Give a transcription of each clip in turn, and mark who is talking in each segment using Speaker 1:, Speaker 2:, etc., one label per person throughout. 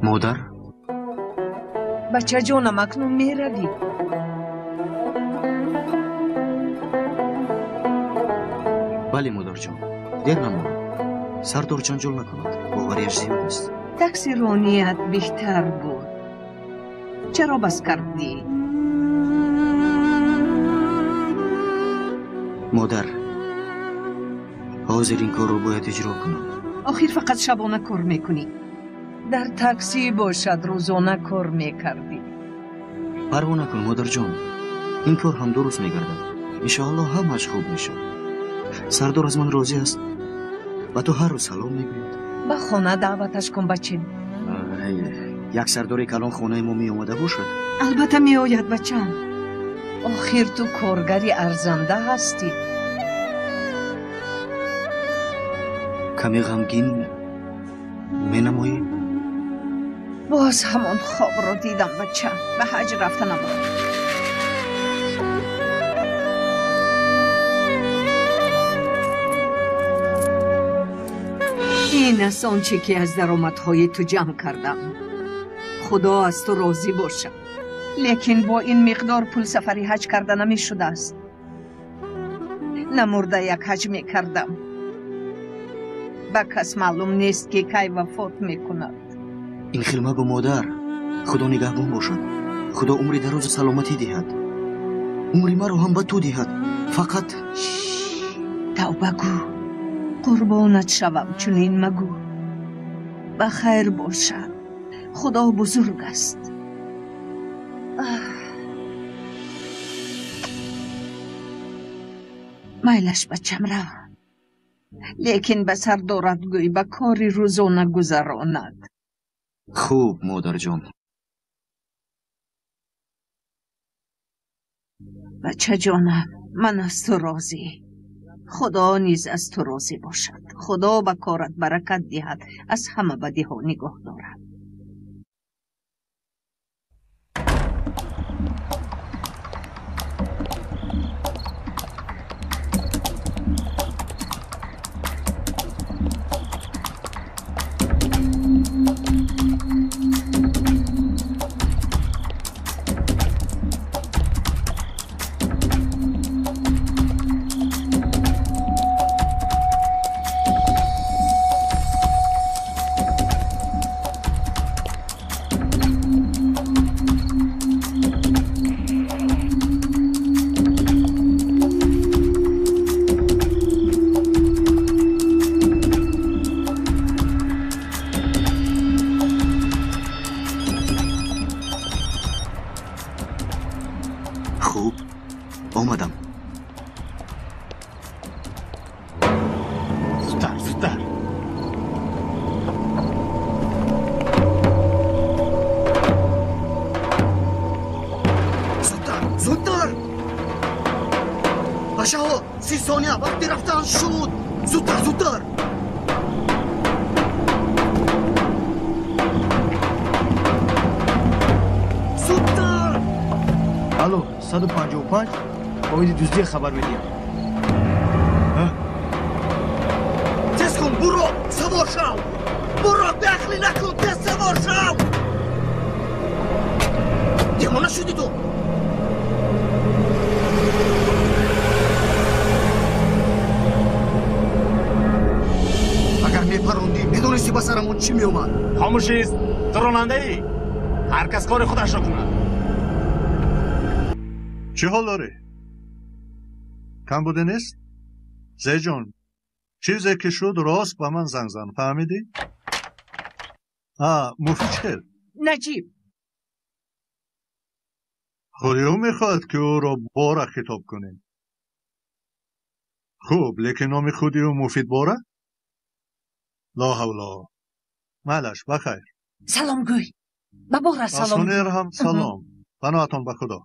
Speaker 1: Модар?
Speaker 2: Бачаҷонам, акнун меравӣ.
Speaker 1: Бале, модарҷон, дер намонам. Сардор ҷанҷол накунад, боварияш зиёд аст.
Speaker 2: Таксироният беҳтар буд. Чаро бас кардӣ?
Speaker 1: Модар, ҳозир ин корро бояд иҷро кунам.
Speaker 2: Охир фақат шабона кор мекунӣ. Дар таксӣ бошад, рӯзона кор мекардӣ.
Speaker 1: Парво накун, модарҷон, ин кор ҳам дуруст мегардад. Иншоаллоҳ ҳамааш хуб мешавад. Сардор аз ман розӣ аст. Ба ту ҳар рӯз салом мегӯяд.
Speaker 2: Ба хона даъваташ кун, бачем.
Speaker 1: Як сардори калон хонаи мо меомада бошад?
Speaker 2: Албатта меояд, бачам. Охир ту коргари арзанда ҳастӣ.
Speaker 1: Каме ғамгин менамоӣ?
Speaker 2: Боз ҳамон хобро дидам, бачам. Ба ҳаҷ рафтанамро. Ин аст он че ки аз даромадҳои ту ҷамъ кардам. Худо аз ту розӣ бошад. Лекин бо ин миқдор пул сафари ҳаҷ карда намешудааст. Намурда як ҳаҷ мекардам. Ба кас маълум нест, ки кай вафот мекунад.
Speaker 1: Ин хел магӯ, модар. Худо нигаҳбон бошад. Худо умри дарозу саломатӣ диҳад. Умри маро ҳам ба ту диҳад. Фақат
Speaker 2: тавба гӯ. Қурбонат шавам, чунин магӯ. Ба хайр бошад. Худо бузург аст. Майлаш, бачам, рав. Лекин ба сардорат гӯй, ба кори рӯзона гузаронад.
Speaker 1: Хуб, модарҷон.
Speaker 2: Бачаҷонам, ман аз ту розӣ. Худо низ аз ту розӣ бошад. Худо ба корат баракат диҳад, аз ҳама бадиҳо нигоҳ дорад.
Speaker 1: Хуб, омадам.
Speaker 3: Зудтар, зудтар.
Speaker 1: Зудтар, зудтар! Бачаҳо, 30 сония вақти рафтан шуд. Зудтар, зудтар! Зудтар!
Speaker 4: Алло, 155 оиди дуздия хабар медиҳам.
Speaker 1: Тез кун, буро, савор шав! Буро, беақлӣ накун, тез савор шав! Девона шудӣ ту? Агар мепарондӣ, медонистӣ ба сарамон чӣ меомад?
Speaker 3: Хомӯшист, ту ронандаӣ. Ҳар кас кори худашро кунад.
Speaker 5: Чӣ ҳол дорӣ? Камбуде нест? Зеҷон, чизе ки шуд, рост ба ман занг зан, фаҳмидӣ? А, муфид чӣ хел?
Speaker 2: Наҷиб.
Speaker 5: Худи ӯ мехоҳад, ки ӯро Бора хитоб кунем. Хуб, лекин номи худи ӯ Муфид Бора? Ло ҳавло. Майлаш, ба хайр.
Speaker 2: Салом гӯй. Ба Бора
Speaker 5: Ба
Speaker 2: салом.
Speaker 5: Сунер ҳам салом. Паноҳатон ба Худо.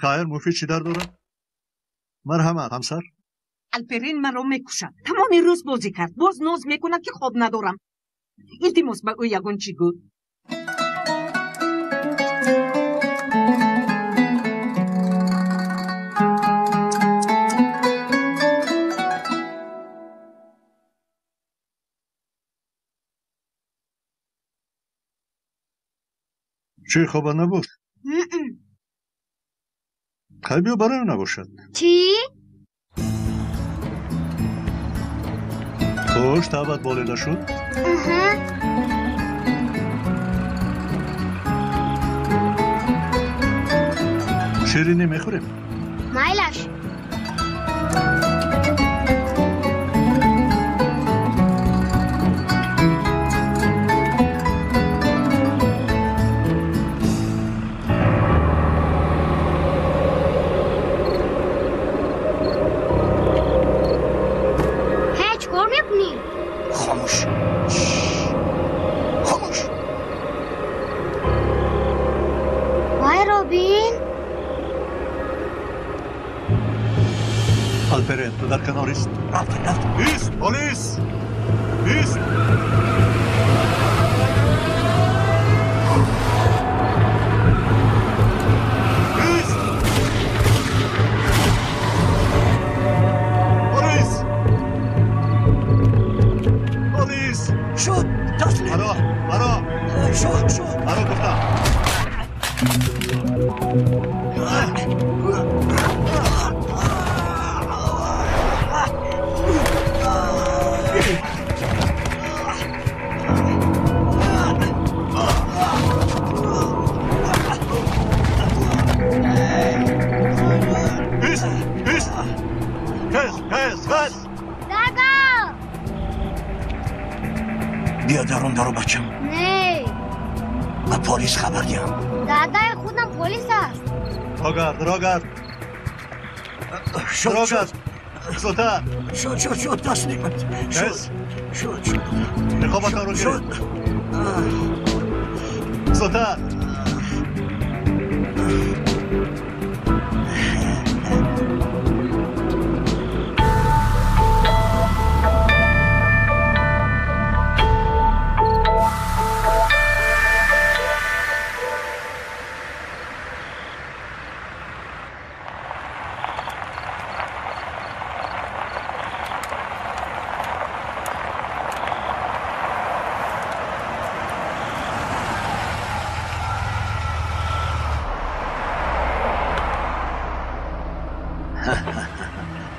Speaker 5: Хайр, Муфид чӣ дар дорад? Марҳамат, ҳамсар.
Speaker 2: Алперин маро мекушад. Тамоми рӯз бозӣ кард. Боз ноз мекунад, ки хоб надорам. Илтимос, ба ӯ ягон чӣ гӯ.
Speaker 5: Чӣ хоба набуд? Хай биё барои набошад.
Speaker 6: Чӣ?
Speaker 5: Хуш, табат болида шуд?
Speaker 6: Аҳа.
Speaker 5: Ширинӣ мехӯрем?
Speaker 6: Майлаш.
Speaker 5: Дар канор ист.
Speaker 4: Рафтем, рафтем.
Speaker 5: Ист, полис! Ист! Ист! Полис! Полис!
Speaker 4: Шуд, таслим!
Speaker 5: Баро, баро!
Speaker 4: Шуд, шуд!
Speaker 5: Баро гуфтам!
Speaker 4: Биё дарун дару бачам.
Speaker 6: Не.
Speaker 4: Ба полис хабар диҳам.
Speaker 6: Дадаи худам полис аст.
Speaker 5: Рогард, рогард.
Speaker 4: Шуд,
Speaker 5: рогард. Зудтар.
Speaker 4: Шуд, шуд, шуд, таслимат. Шуд, шуд, шуд.
Speaker 5: Ниқобатонро гиред. Зудтар.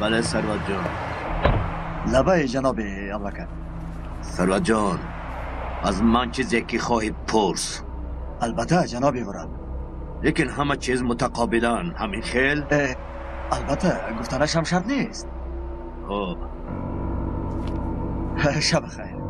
Speaker 7: بله ثروت جان.
Speaker 4: لبه جناب ابوبکر.
Speaker 7: ثروت جان، از من چیزی که خواهی پرس.
Speaker 4: البته جناب ورال.
Speaker 7: لیکن همه چیز متقابلا همین خیل؟
Speaker 4: البته گفتنش هم شرط نیست.
Speaker 7: خب
Speaker 4: شب خیر.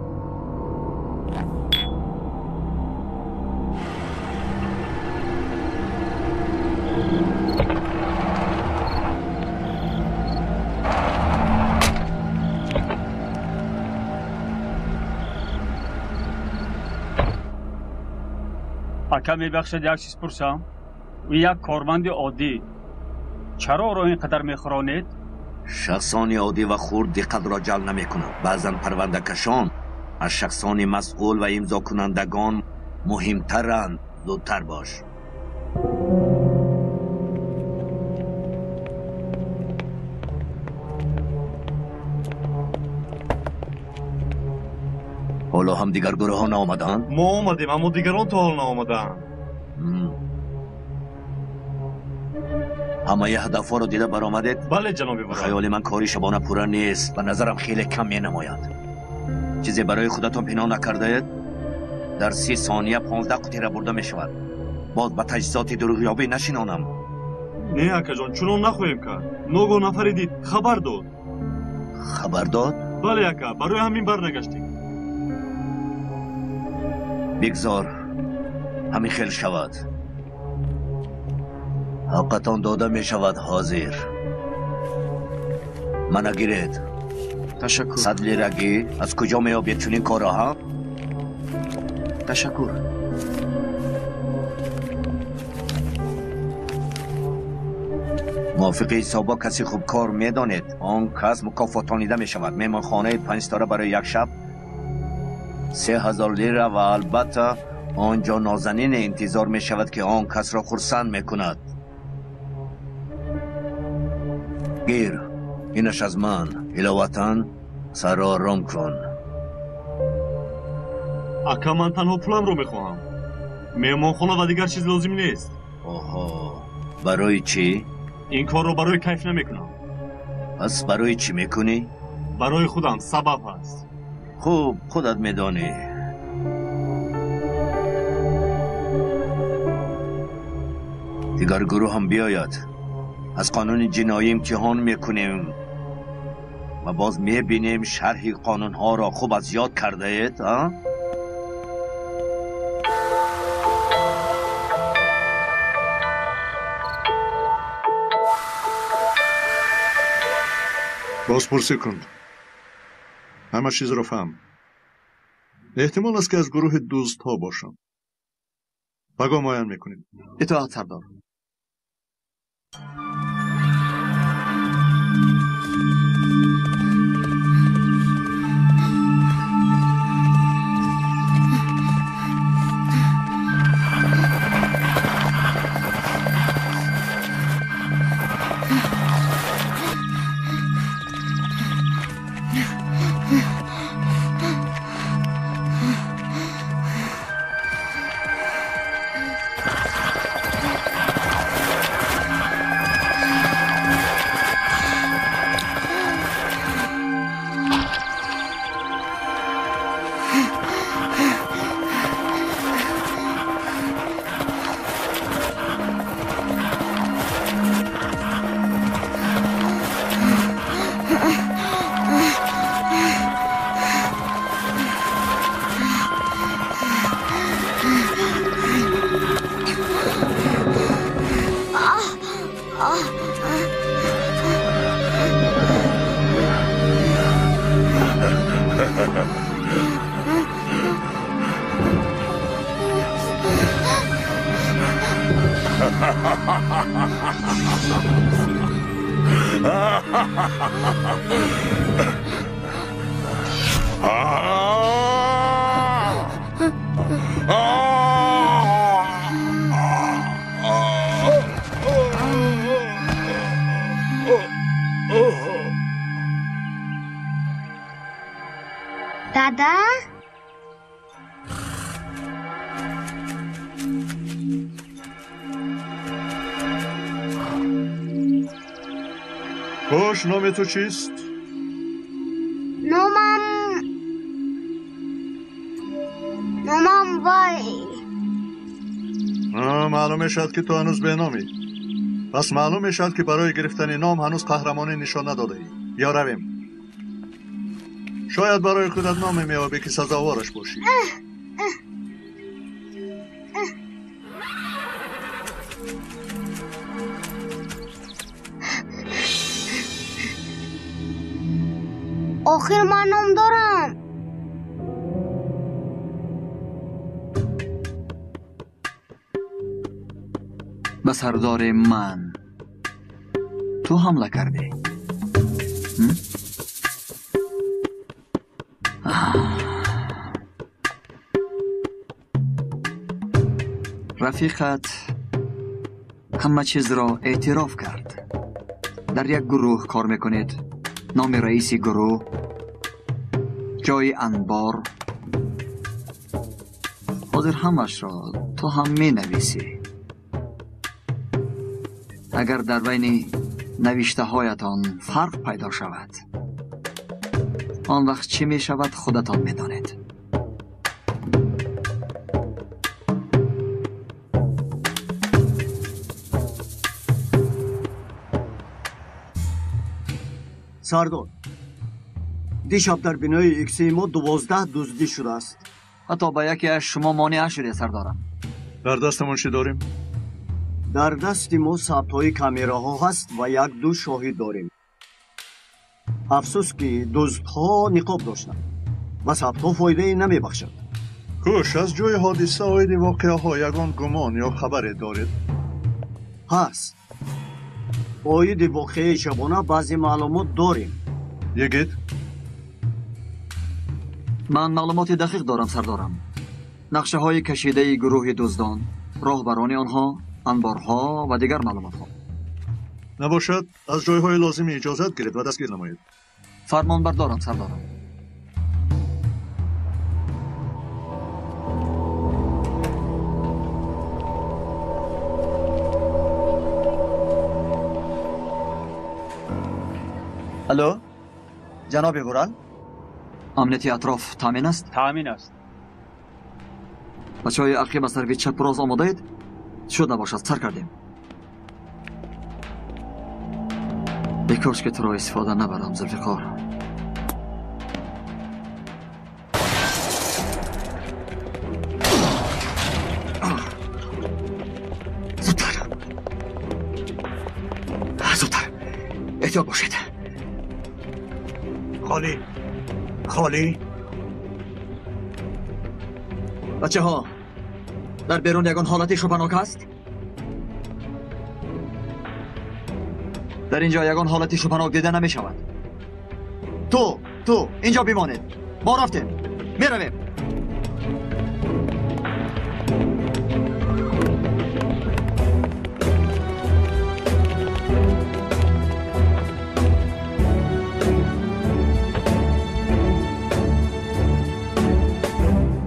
Speaker 8: Ака, мебахшад, як чиз пурсам. Ӯ як корманди оддӣ. Чаро ӯро ин қадар мехӯронед?
Speaker 7: Шахсони оддӣ ва хурд диққатро ҷалб намекунанд. Баъзан парвандакашон аз шахсони масъул ва имзокунандагон муҳимтаранд. Зудтар бош. ҳоло ҳам дигар гурӯҳҳо наомадаанд?
Speaker 3: Мо омадем, аммо дигарон то ҳол наомадаанд.
Speaker 7: Ҳамаи ҳадафҳоро дида баромадед?
Speaker 3: Бале, ҷаноби варад.
Speaker 7: Хаёли ман кори шабона пурра нест. Ба назарам хеле кам менамояд. Чизе барои худатон пинҳон накардаед? Дар 30 сония 15 қутира бурда мешавад. Боз ба таҷҳизоти дурӯғёбӣ нашинонам.
Speaker 3: Не, акаҷон, чунон нахоҳем кард. Ногоҳ нафаре дид, хабар дод.
Speaker 7: Хабар дод?
Speaker 3: Бале, ака, барои ҳамин барнагаштем.
Speaker 7: Бигзор ҳамин хел шавад. Ҳаққатон дода мешавад ҳозир. Мана гиред.
Speaker 1: Ташаккур.
Speaker 7: 100 лирагӣ аз куҷо меёбед чунин корро, ҳа?
Speaker 1: Ташаккур.
Speaker 7: Мувофиқи ҳисобҳо каси хубкор медонед, он кас мукофотонида мешавад. Меҳмонхонаи 5 ситора барои як шаб 3000 лира ва албатта он ҷо нозанине интизор мешавад, ки он касро хурсанд мекунад. Гир, инаш аз ман. Иловатан сарро ором кун.
Speaker 3: Ака, ман танҳо пуламро мехоҳам. Меҳмонхона ва дигар чиз лозим нест.
Speaker 7: Оҳо, барои чӣ?
Speaker 3: Ин корро барои кайф намекунам.
Speaker 7: Пас барои чӣ мекунӣ?
Speaker 3: Барои худам сабаб ҳаст.
Speaker 7: Хуб, худат медонӣ. Дигар гурӯҳ ҳам биёяд. Аз қонуни ҷиноӣ имтиҳон мекунем ва боз мебинем шарҳи қонунҳоро хуб аз ёд кардаед, а?
Speaker 5: Бозпурсӣ кун. Ҳама чизро фаҳм. Эҳтимол аст, ки аз гурӯҳи дуздҳо бошам. Пагоҳ муайян мекунем.
Speaker 1: Итоат, сардор.
Speaker 6: Дада?
Speaker 5: Хош, номи ту чист?
Speaker 6: Номам вай.
Speaker 5: Маълум мешавад, ки ту ҳанӯз беномӣ. Пас маълум мешавад, ки барои гирифтани ном ҳанӯз қаҳрамонӣ нишон надодаӣ. Биё равем. Шояд барои худат номе меёбӣ, ки сазовораш бошӣ.
Speaker 6: Охир ман ном дорам.
Speaker 1: Ба сардори ман ту ҳамла кардӣ? Рафиқат ҳама чизро эътироф кард. Дар як гурӯҳ кор мекунед. Номи раиси гурӯҳ, ҷои анбор. Ҳозир ҳамашро ту ҳам менависӣ. Агар дар байни навиштаҳоятон фарқ пайдо шавад, он вақт чӣ мешавад худатон медонед.
Speaker 4: Сардор, дишаб дар бинои иксии мо 12 дуздӣ шудааст.
Speaker 1: Ҳатто ба яке аз шумо монеа шуде, сардорам.
Speaker 5: Дар дастамон чӣ дорем?
Speaker 4: Дар дасти мо сабтҳои камераҳо ҳаст ва як-ду шоҳид дорем. Афсӯс, ки дуздҳо ниқоб доштанд ва сабтҳо фоидае намебахшад.
Speaker 5: Хуш, аз ҷои ҳодиса оиди воқеаҳо ягон гумон ё хабаре доред?
Speaker 4: Ҳаст. Оиди воқеаи шабона баъзе маълумот дорем.
Speaker 5: Йигит?
Speaker 1: Ман маълумоти дақиқ дорам, сардорам. Нақшаҳои кашидаи гурӯҳи дуздон, роҳбарони онҳо, анборҳо ва дигар маълумотҳо.
Speaker 5: Набошад, аз ҷойҳои лозими иҷозат гиред ва дастгир намоед.
Speaker 1: Фармонбардорам, сардорам. Алло, ҷаноби Вурал, амнияти атроф таъмин аст?
Speaker 8: Таъмин аст.
Speaker 1: Бачаҳои ақиб аз тарафи чапу рост омодаед? Шуд набошад, сар кардем. Бекош ки туро истифода набарам, Зулфиқор. Зудтар, зудтар, эҳтиёт бошед.
Speaker 4: Холӣ, холӣ.
Speaker 1: Бачаҳо, дар берун ягон ҳолати шубҳанок аст? Дар ин ҷо ягон ҳолати шубҳанок дида намешавад. Ту инҷо бимонед. Мо рафтем, меравем.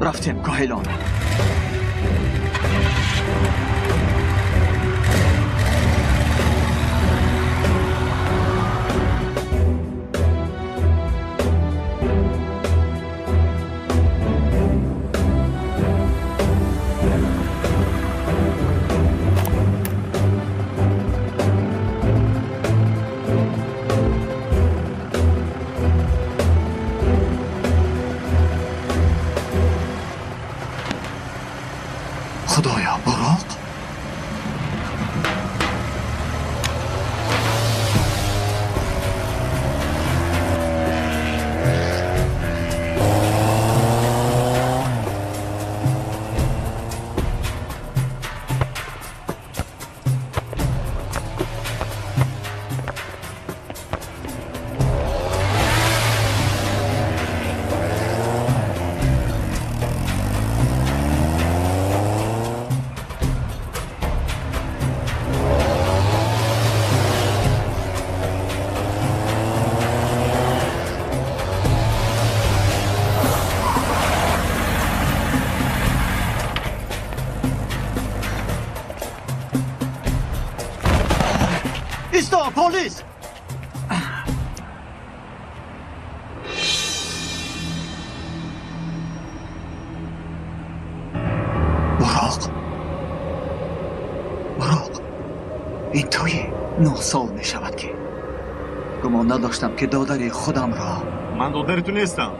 Speaker 1: Рафтем, коҳилон. Худоё, буроқ? Исто, полис! Буроқ! Буроқ! Ин туи? 9 сол мешавад ки гумон надоштам ки додари худамро.
Speaker 3: Ман додари ту нестам.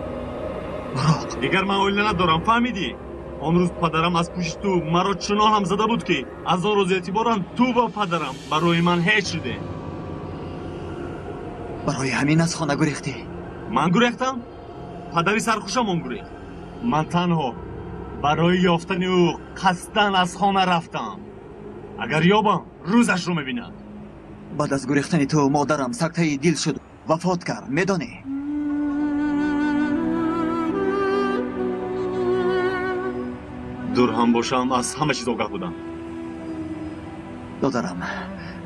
Speaker 1: Буроқ!
Speaker 3: Дигар ман оила надорам, фаҳмидӣ? Он рӯз падарам аз пушти ту маро чунон ҳам зада буд ки аз он рӯз эътиборан ту ва падарам барои ман ҳеҷ шуде.
Speaker 1: Барои ҳамин аз хона гурехтӣ?
Speaker 3: Ман гурехтам? Падари сархушам он гурехт. Ман танҳо барои ёфтани ӯ қасдан аз хона рафтам. Агар ёбам, рӯзашро мебинад.
Speaker 1: Баъд аз гурехтани ту модарам сактаи дил шуд, вафот кард, медонӣ?
Speaker 3: Дур ҳам бошам, аз ҳама чиз огаҳ будам.
Speaker 1: Додарам,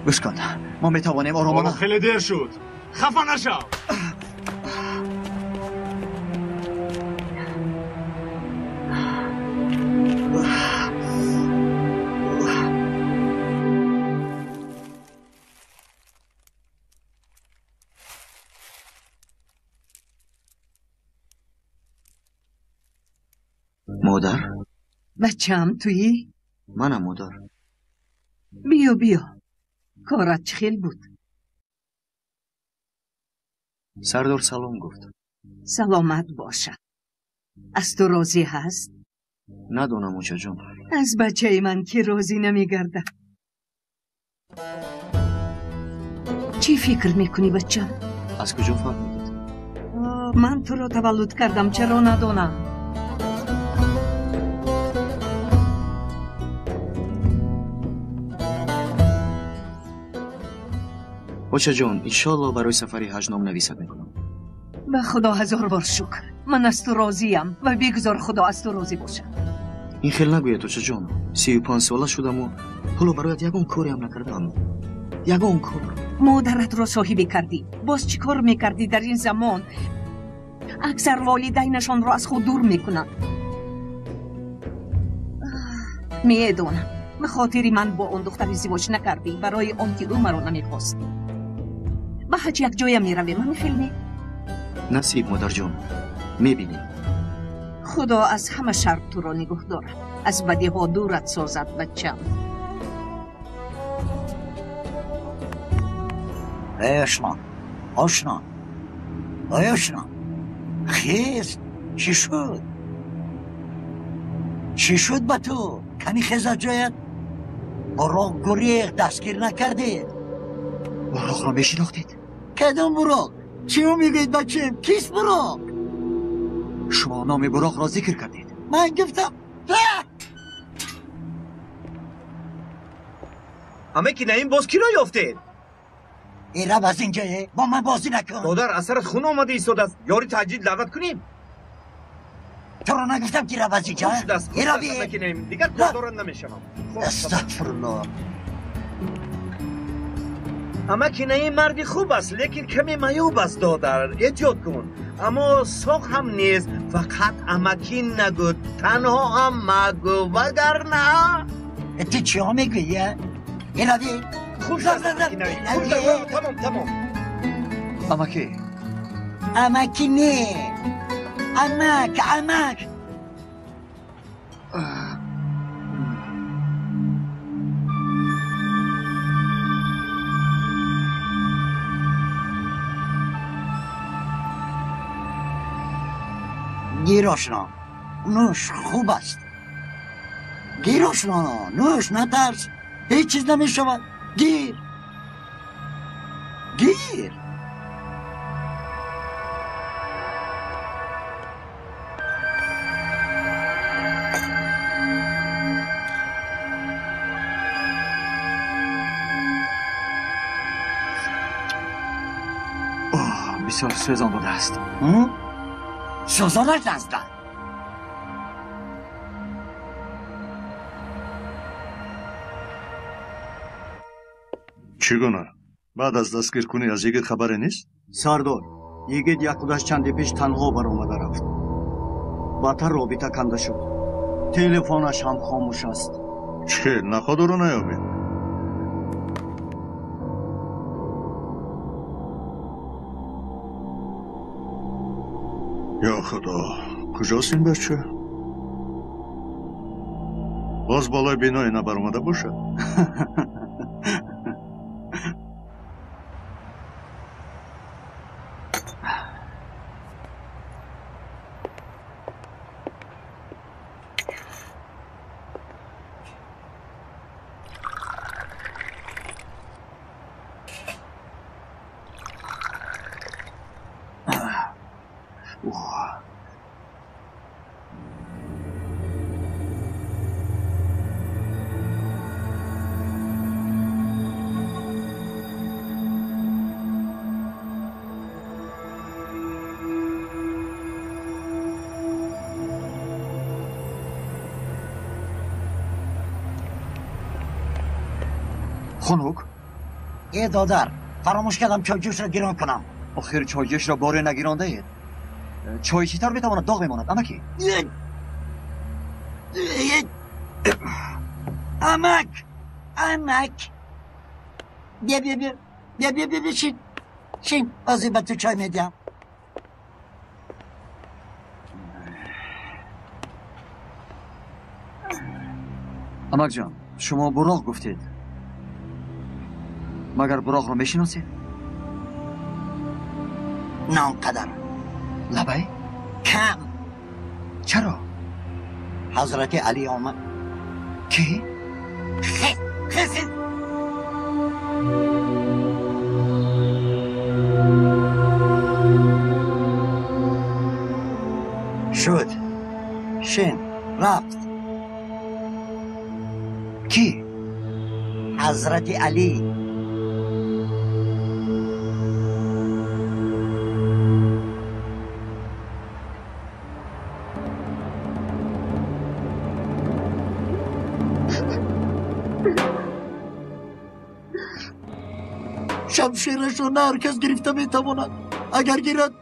Speaker 1: гӯш кун, мо метавонем оромона.
Speaker 3: Хеле дер шуд, хафа нашав.
Speaker 1: Модар?
Speaker 2: Бачаам туӣ?
Speaker 1: Манам, модар.
Speaker 2: Биё, биё. Корат чӣ хел буд?
Speaker 1: Сардор салом гуфт.
Speaker 2: Саломат бошад. Аз ту розӣ ҳаст?
Speaker 1: Надонам, очаҷон.
Speaker 2: Аз бачаи ман ки розӣ намегардад. Чӣ фикр мекунӣ, бачам?
Speaker 1: Аз куҷо фаҳмидед?
Speaker 2: Ман туро таваллуд кардам, чаро надонам?
Speaker 1: Очаҷон, иншоалло барои сафари ҳаҷ номнависат мекунам.
Speaker 2: Ба Худо ҳазор бор шукр. Ман аз ту розиям ва бигзор Худо аз ту розӣ бошад.
Speaker 1: Ин хел нагӯяд, очаҷон. 35 сола шудаму ҳоло бароят ягон кореам накардаам. Ягон кор.
Speaker 2: Модаратро соҳибӣ кардӣ. Боз чӣ кор мекардӣ дар ин замон? Аксар волидайнашонро аз худ дур мекунанд. Медонам, ба хотири ман бо он духтар издивоҷ накардӣ, барои он ки ӯ маро намехост. Ба Ба ҳаҷ якҷоя меравем, ҳамин хел не?
Speaker 1: Насиб, модарҷон, мебинем.
Speaker 2: Худо аз ҳама шар туро нигоҳ дорад, аз бадиҳо дурат созад, бачам.
Speaker 9: Эй ошно, ошно, ой ошно, хез, чӣ шуд? Чӣ шуд ба ту? Кани хез аз ҷоят? Буроқ гурехт, дастгир накардед.
Speaker 1: Буроқро мешинохтед?
Speaker 9: Кадом буроқ? Чӣ мегӯед, бачаем? Кист буроқ?
Speaker 1: Шумо номи буроқро зикр кардед.
Speaker 9: Ман гуфтам.
Speaker 10: Амаки Наим, боз киро ёфтед?
Speaker 9: Э, рав аз инҷа, бо ман бозӣ накун.
Speaker 10: Додар, аз сарат хун омада истодааст. Ёри таъҷил даъват кунем.
Speaker 9: Туро нагуфтам, ки рав аз инҷа?
Speaker 10: Хуб шудааст.
Speaker 9: Э, рави.
Speaker 10: Амаки Наим, дигар кордорат намешавам.
Speaker 9: Астағфируллоҳ.
Speaker 10: Амаки Наим марди хуб аст, лекин каме маъюб аст, додар. Эҳтиёт кун. Аммо соқ ҳам нест. Фақат амакӣ нагӯ, танҳо амак гӯ, вагарна.
Speaker 9: Ту чиҳо мегӯӣ? Э, рави.
Speaker 10: Хуб шудааст, амаки Наим. Хуб шудааст. Тамом, тамом.
Speaker 1: Амакӣ.
Speaker 9: Амакӣ не. Амак, амак. Гир, ошно, нӯш, хуб аст. Гир, ошно, нӯш, натарс, ҳеҷ чиз намешавад. Гир, гир.
Speaker 1: Бисёр сӯзон будааст.
Speaker 9: Сӯзонаш назда.
Speaker 5: Чӣ гуна? Баъд аз дастгиркунӣ аз йигит хабаре нест?
Speaker 4: Сардор, йигит якхудаш чанде пеш танҳо баромада рафт. Баъдтар робита канда шуд. Телефонаш ҳам хомӯш аст.
Speaker 5: Чӣ, наход ӯро наёбед? Ё Худо, куҷост ин бача? Боз болои биное набаромада бошад?
Speaker 1: Хунук?
Speaker 9: Э, додар, фаромӯш кардам чойҷӯшро гирон кунам.
Speaker 1: Охир чойҷӯшро боре нагирондаед. Чой чӣ тавр метавонад доғ мемонад, амакӣ?
Speaker 9: Амак, амак, бия, бия, бия, бия, бия, бия, бишин, шин, ҳозир ба ту чой медиҳам.
Speaker 1: Амакҷон, шумо буроқ гуфтед. Магар буроқро мешиносед?
Speaker 9: На он қадар.
Speaker 1: Лабай?
Speaker 9: Кам.
Speaker 1: Чаро?
Speaker 9: Ҳазрати Алӣ омад.
Speaker 1: Кӣ?
Speaker 9: Хез, хез, хез. Шуд. Шин, рафт.
Speaker 1: Кӣ?
Speaker 9: Ҳазрати Алӣ. Шамшерашро на ҳар кас гирифта метавонад. Агар гирад,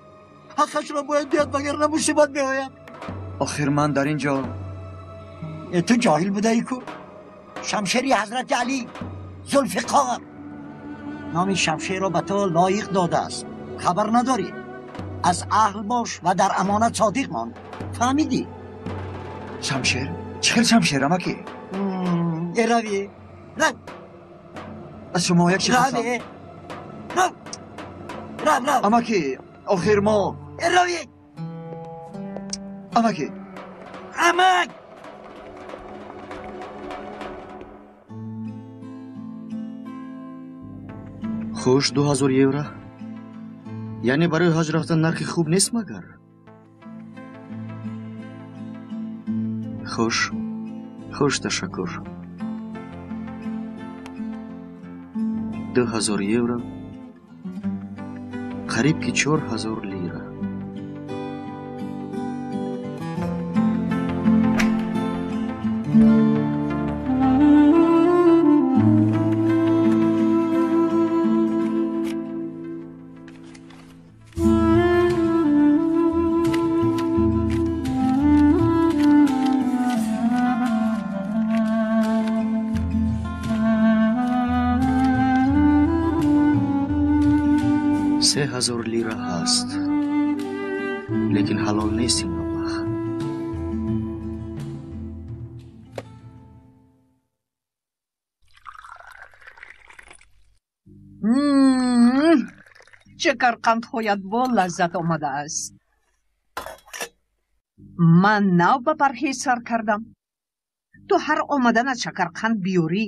Speaker 9: ҳаққашро бояд диҳад, вагарна мусибат меояд.
Speaker 1: Охир ман дар ин ҷо.
Speaker 9: Ту ҷоҳил будаӣ ку? Шамшери ҳазрати Алӣ, Зулфиқор. номи шамшерро ба ту лоиқ додааст. Хабар надорӣ. Аз аҳл бош ва дар амонат содиқ мон. Фаҳмидӣ?
Speaker 1: Шамшер? Чӣ хел шамшер, амакӣ?
Speaker 9: Эравӣ. Рав.
Speaker 1: Аз шумо як чиз хостам.
Speaker 9: Рав. Рав, рав.
Speaker 1: Амакӣ, охир мо.
Speaker 9: Эравӣ.
Speaker 1: Амакӣ.
Speaker 9: Амак!
Speaker 1: Хуш, 2000 евро. Яъне барои ҳаҷ рафтан нархи хуб нест магар? Хуш, хуш, ташаккур. 2000 евро, қариб ки 4000 лира. 3000 лира ҳаст, лекин ҳалол нест ин маблағ.
Speaker 2: Шакарқандҳоят бо лаззат омадааст. Ман нав ба парҳез сар кардам. Ту ҳар омаданат шакарқанд биёрӣ.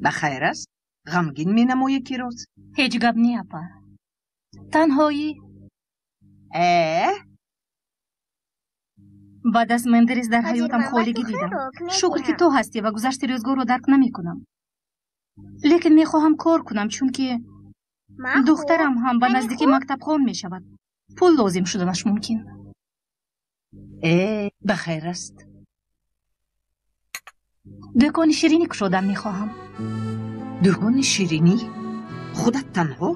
Speaker 2: Ба хайр аст? Ғамгин менамоӣ кироз?
Speaker 11: Ҳеҷ гап не, апа. Танҳоӣ. Баъд аз Мендерес дар ҳаётам холигӣ дидам. Шукр, ки ту ҳастӣ ва гузашти рӯзгорро дарк намекунам. Лекин мехоҳам кор кунам, чунки духтарам ҳам ба наздикӣ мактабхон мешавад. Пул лозим шуданаш мумкин.
Speaker 2: Ба хайр аст.
Speaker 11: Дӯкони ширинӣ кушодан мехоҳам.
Speaker 2: Дӯкони ширинӣ? Худат танҳо?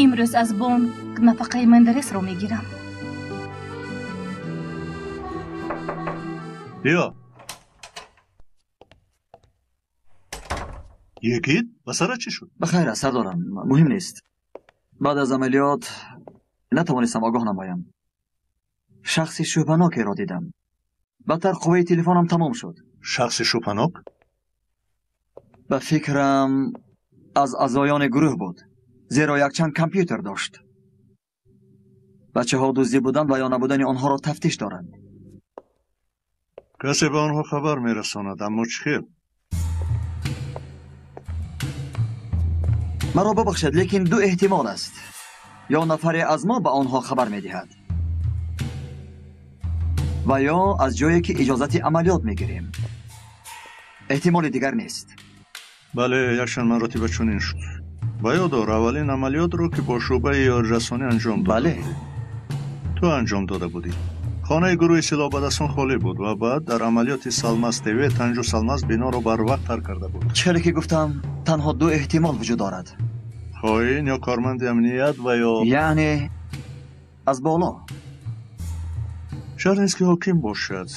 Speaker 11: Имрӯз аз бонк нафақаи Мендересро мегирам.
Speaker 5: Биё. Йигит, ба сарат чӣ шуд?
Speaker 1: Ба хайр аст, сардорам, муҳим нест. Баъд аз амалиёт натавонистам огоҳ намоям. Шахси шубҳанокеро дидам. Бадтар қувваи телефонам тамом шуд.
Speaker 5: Шахси шубҳанок?
Speaker 1: Ба фикрам аз аъзоёни гурӯҳ буд, зеро якчанд компютер дошт. Бачаҳо дуздӣ буданд ва ё набудани онҳоро тафтиш доранд.
Speaker 5: Касе ба онҳо хабар мерасонад, аммо чӣ хел?
Speaker 1: Маро бубахшед, лекин ду эҳтимол аст. Ё нафаре аз мо ба онҳо хабар медиҳад, ва ё аз ҷое ки иҷозати амалиёт мегирем. Эҳтимоли дигар нест.
Speaker 5: Бале, якчанд маротиба чунин шуд. Ба ёд дор, аввалин амалиётро ки бо шӯъбаи ёрирасонӣ анҷом дода
Speaker 1: Бале.
Speaker 5: Ту анҷом дода будӣ. Хонаи гурӯҳи силоҳбадасон холӣ буд ва баъд дар амалиёти Салмаз ТВ Танҷу Салмаз биноро барвақт тарк карда буд.
Speaker 1: Чире ки гуфтам, танҳо ду эҳтимол вуҷуд дорад.
Speaker 5: Хоин ё корманди амният ва ё
Speaker 1: яъне аз боло.
Speaker 5: Шарт нест ки ҳоким бошад.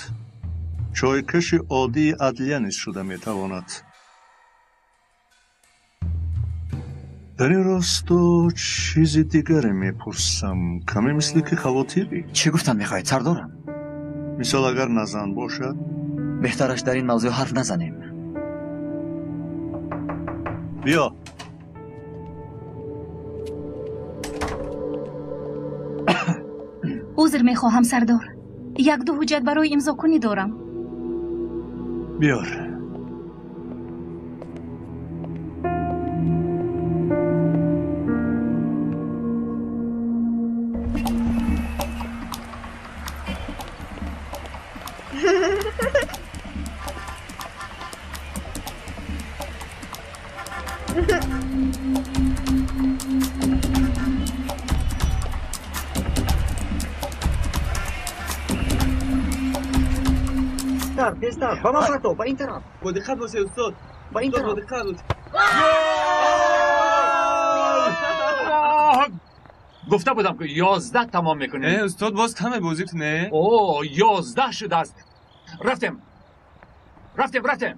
Speaker 5: Чойкаши оддии адлия низ шуда метавонад. Дар ин росто чизи дигаре мепурсам. Каме мисли ки хавотирӣ.
Speaker 1: Чӣ гуфтан мехоҳед, сардорам?
Speaker 5: Мисол, агар назан бошад?
Speaker 1: Беҳтараш дар ин мавзӯъ ҳарф назанем.
Speaker 5: Биё.
Speaker 11: Узр мехоҳам, сардор. Як-ду ҳуҷҷат барои имзокунӣ дорам.
Speaker 5: Биёр.
Speaker 1: Тезтар, ба ман парто, ба ин тараф.
Speaker 12: Бо диққат бошед, устод.
Speaker 1: Ба ин тараф.
Speaker 12: Бо диққат бошед.
Speaker 13: Гуфта будам, ки 11 тамом мекунем.
Speaker 12: Устод, боз каме бозӣ кунед.
Speaker 13: О, 11 шудааст. Рафтем. Рафтем, рафтем.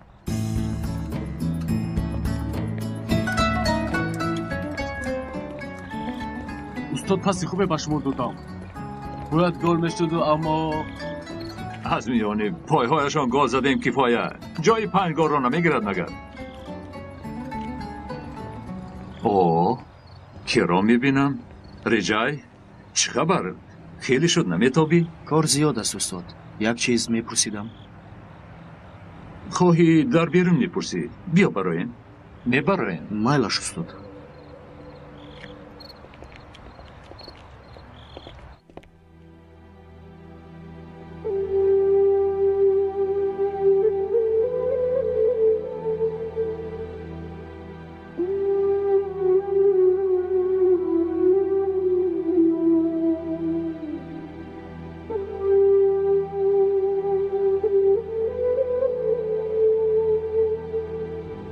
Speaker 3: Устод, паси хубе ба шумо додам. Бояд гол мешуду, аммо
Speaker 13: аз миёни пойҳояшон гол задем, кифоя. Ҷои 5 голро намегирад магар? О, киро мебинам? Реҷай, чӣ хабар? Хеле шуд наметобӣ?
Speaker 1: Кор зиёд аст, устод. Як чиз мепурсидам.
Speaker 13: Хоҳӣ дар берун мепурсӣ? Биё бароем. Мебароем.
Speaker 1: Майлаш, устод.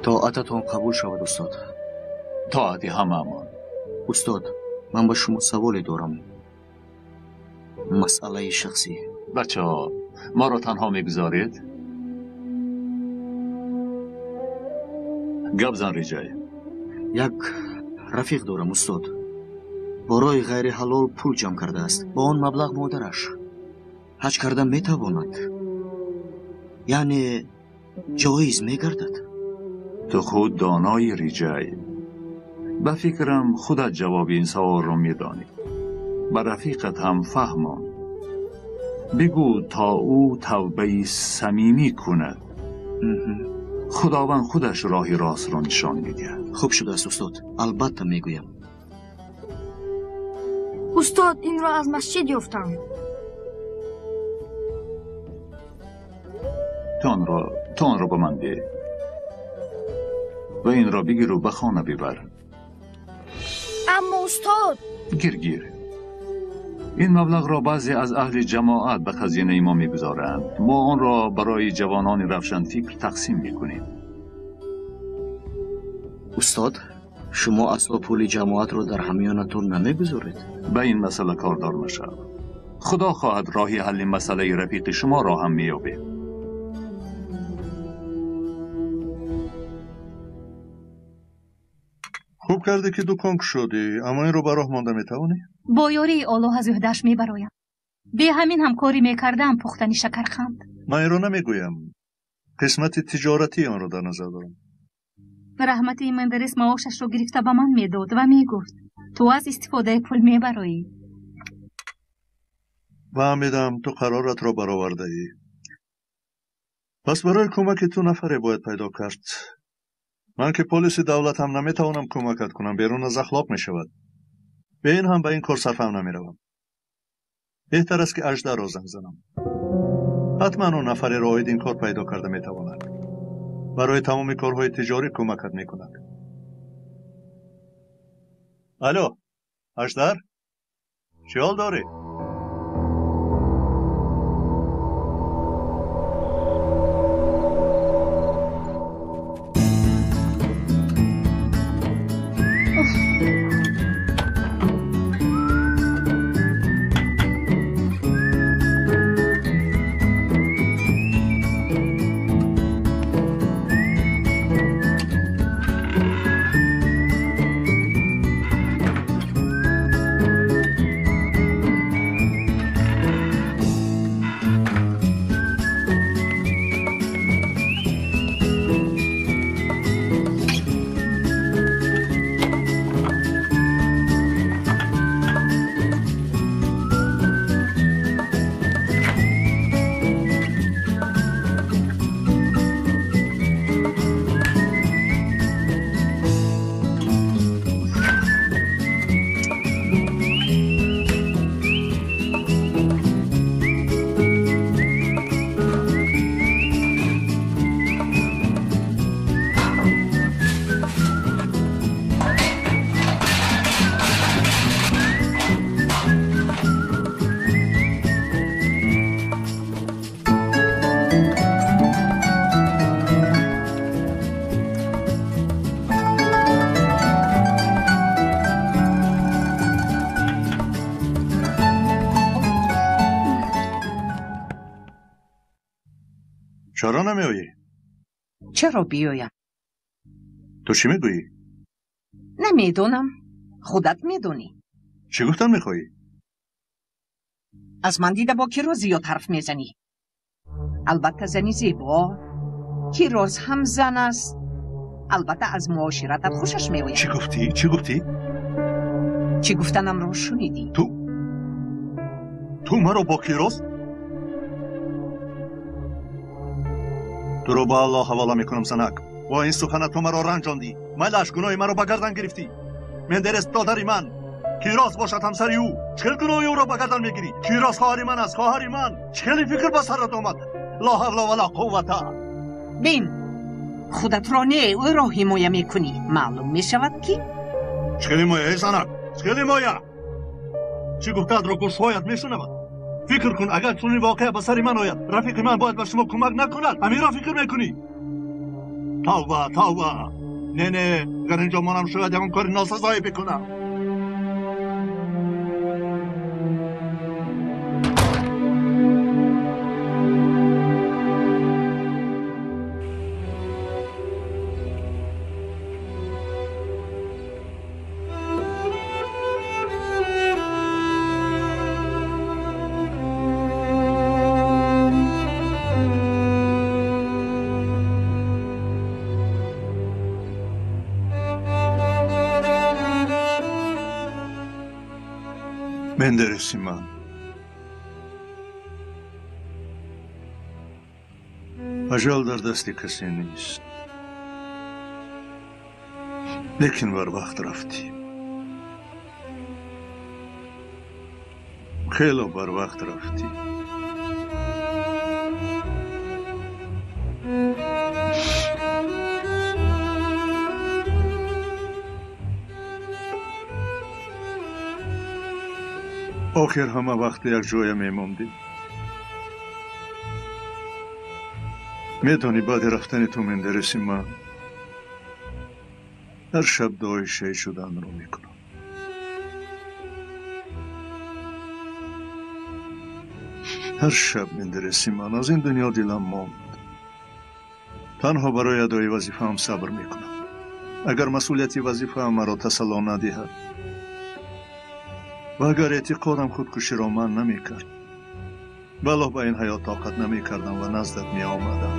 Speaker 1: Тоататон қабул шавад, устод.
Speaker 13: Тоати ҳамаамон.
Speaker 1: Устод, ман ба шумо саволе дорам. Масъалаи шахсӣ.
Speaker 13: Бачаҳо, маро танҳо мегузоред? Гап зан, Реҷай.
Speaker 1: Як рафиқ дорам, устод. Бо роҳи ғайриҳалол пул ҷамъ кардааст. Бо он маблағ модараш ҳаҷ карда метавонад. Яъне ҷоиз мегардад.
Speaker 13: Ту худ донои, Реҷай. Ба фикрам худат ҷавоби ин саволро медонӣ. Ба рафиқат ҳам фаҳмон. Бигӯ то ӯ тавбаи самимӣ кунад. Худованд худаш роҳи ростро нишон медиҳад.
Speaker 1: Хуб шудааст, устод. Албатта мегӯям.
Speaker 6: Устод, инро аз масҷид ёфтам.
Speaker 13: Ту онро ба ман деҳ ва инро бигиру ба хона бибар.
Speaker 6: Аммо устод,
Speaker 13: гир гир. Ин маблағро баъзе аз аҳли ҷамоат ба хазинаи мо мегузоранд. Мо онро барои ҷавонони равшанфикр тақсим мекунем.
Speaker 1: Устод, шумо асло пули ҷамоатро дар ҳамёнатон намегузоред?
Speaker 13: Ба ин масъала кордор машав. Худо хоҳад роҳи ҳалли масъалаи рафиқи шуморо ҳам меёбем.
Speaker 5: Хуб кардӣ ки дукон кушодӣ, аммо инро ба роҳ монда метавонӣ?
Speaker 11: Бо ёрии Оллоҳ аз ӯҳдаш мебароям. Бе ҳамин ҳам корӣ мекардам, пухтани шакарханд.
Speaker 5: Ман инро намегӯям. Қисмати тиҷоратии онро дар назар дорам.
Speaker 11: Раҳмати Мендерес маошашро гирифта ба ман медод ва мегуфт: ту аз истифодаи пул мебароӣ.
Speaker 5: Фаҳмидам, ту қароратро баровардаӣ. Пас барои кӯмаки ту нафаре бояд пайдо кард. Ман ки полиси давлатам наметавонам кӯмакат кунам, берун аз ахлоқ мешавад. Бе ин ҳам ба ин кор сарфам намеравам. Беҳтар аст ки Аждарро занг занам. Ҳатман ӯ нафареро оид ин кор пайдо карда метавонад. Барои тамоми корҳои тиҷорӣ кӯмакат мекунад. Алло, Аждар? Чӣ ҳол дорӣ? Чаро намеоӣ?
Speaker 2: Чаро биёям?
Speaker 5: Ту чӣ мегӯӣ?
Speaker 2: Намедонам. Худат медонӣ.
Speaker 5: Чӣ гуфтан мехоҳӣ?
Speaker 2: Аз ман дида бо Кироз зиёд ҳарф мезанӣ. Албатта зани зебо. Кироз ҳам зан аст. Албатта аз муоширатат хушаш меояд.
Speaker 5: Чӣ гуфтӣ? Чӣ гуфтӣ?
Speaker 2: Чӣ гуфтанамро шунидӣ?
Speaker 5: Ту маро бо Кироз? Туро ба Аллоҳ ҳавола мекунам, занак. Бо ин суханат ту маро ранҷондӣ. Майлаш, гуноҳи маро ба гардан гирифтӣ. Мендерес додари ман. Кироз бошад ҳамсари ӯ. Чӣ хел гуноҳи ӯро ба гардан мегирӣ? Кироз хоҳари ман аст, хоҳари ман. Чӣ хел ин фикр ба сарат омад? Ло ҳавла вала қуввата.
Speaker 2: Бин, худатро не, ӯро ҳимоя мекунӣ. Маълум мешавад ки
Speaker 5: чӣ хел ҳимоя, эй занак? Чӣ хел ҳимоя? Чӣ гуфтаатро гӯшҳоят мешунавад? Фикр кун, агар чунин воқеа ба сари ман ояд, рафиқи ман бояд ба шумо кӯмак накунад. Ҳаминро фикр мекунӣ? Тавба, тавба. Не, не, агар инҷо монам, шояд ягон кори носазое бикунам. Мендереси ман. Ажал дар дасти касе нест. Лекин барвақт рафтӣ. Хело барвақт рафтӣ. Охир ҳама вақт як ҷоя мемондем. Медонӣ, баъди рафтани ту Мендереси ман ҳар шаб дуои шаҳид шуданро мекунам. Ҳар шаб Мендереси ман аз ин дунё дилам монд. Танҳо барои адои вазифаам сабр мекунам. Агар масъулияти вазифаам маро тасалло надиҳад ва агар эътиқодам худкуширо ман намекард, валлоҳ ба ин ҳаёт тоқат намекардам ва наздат меомадам.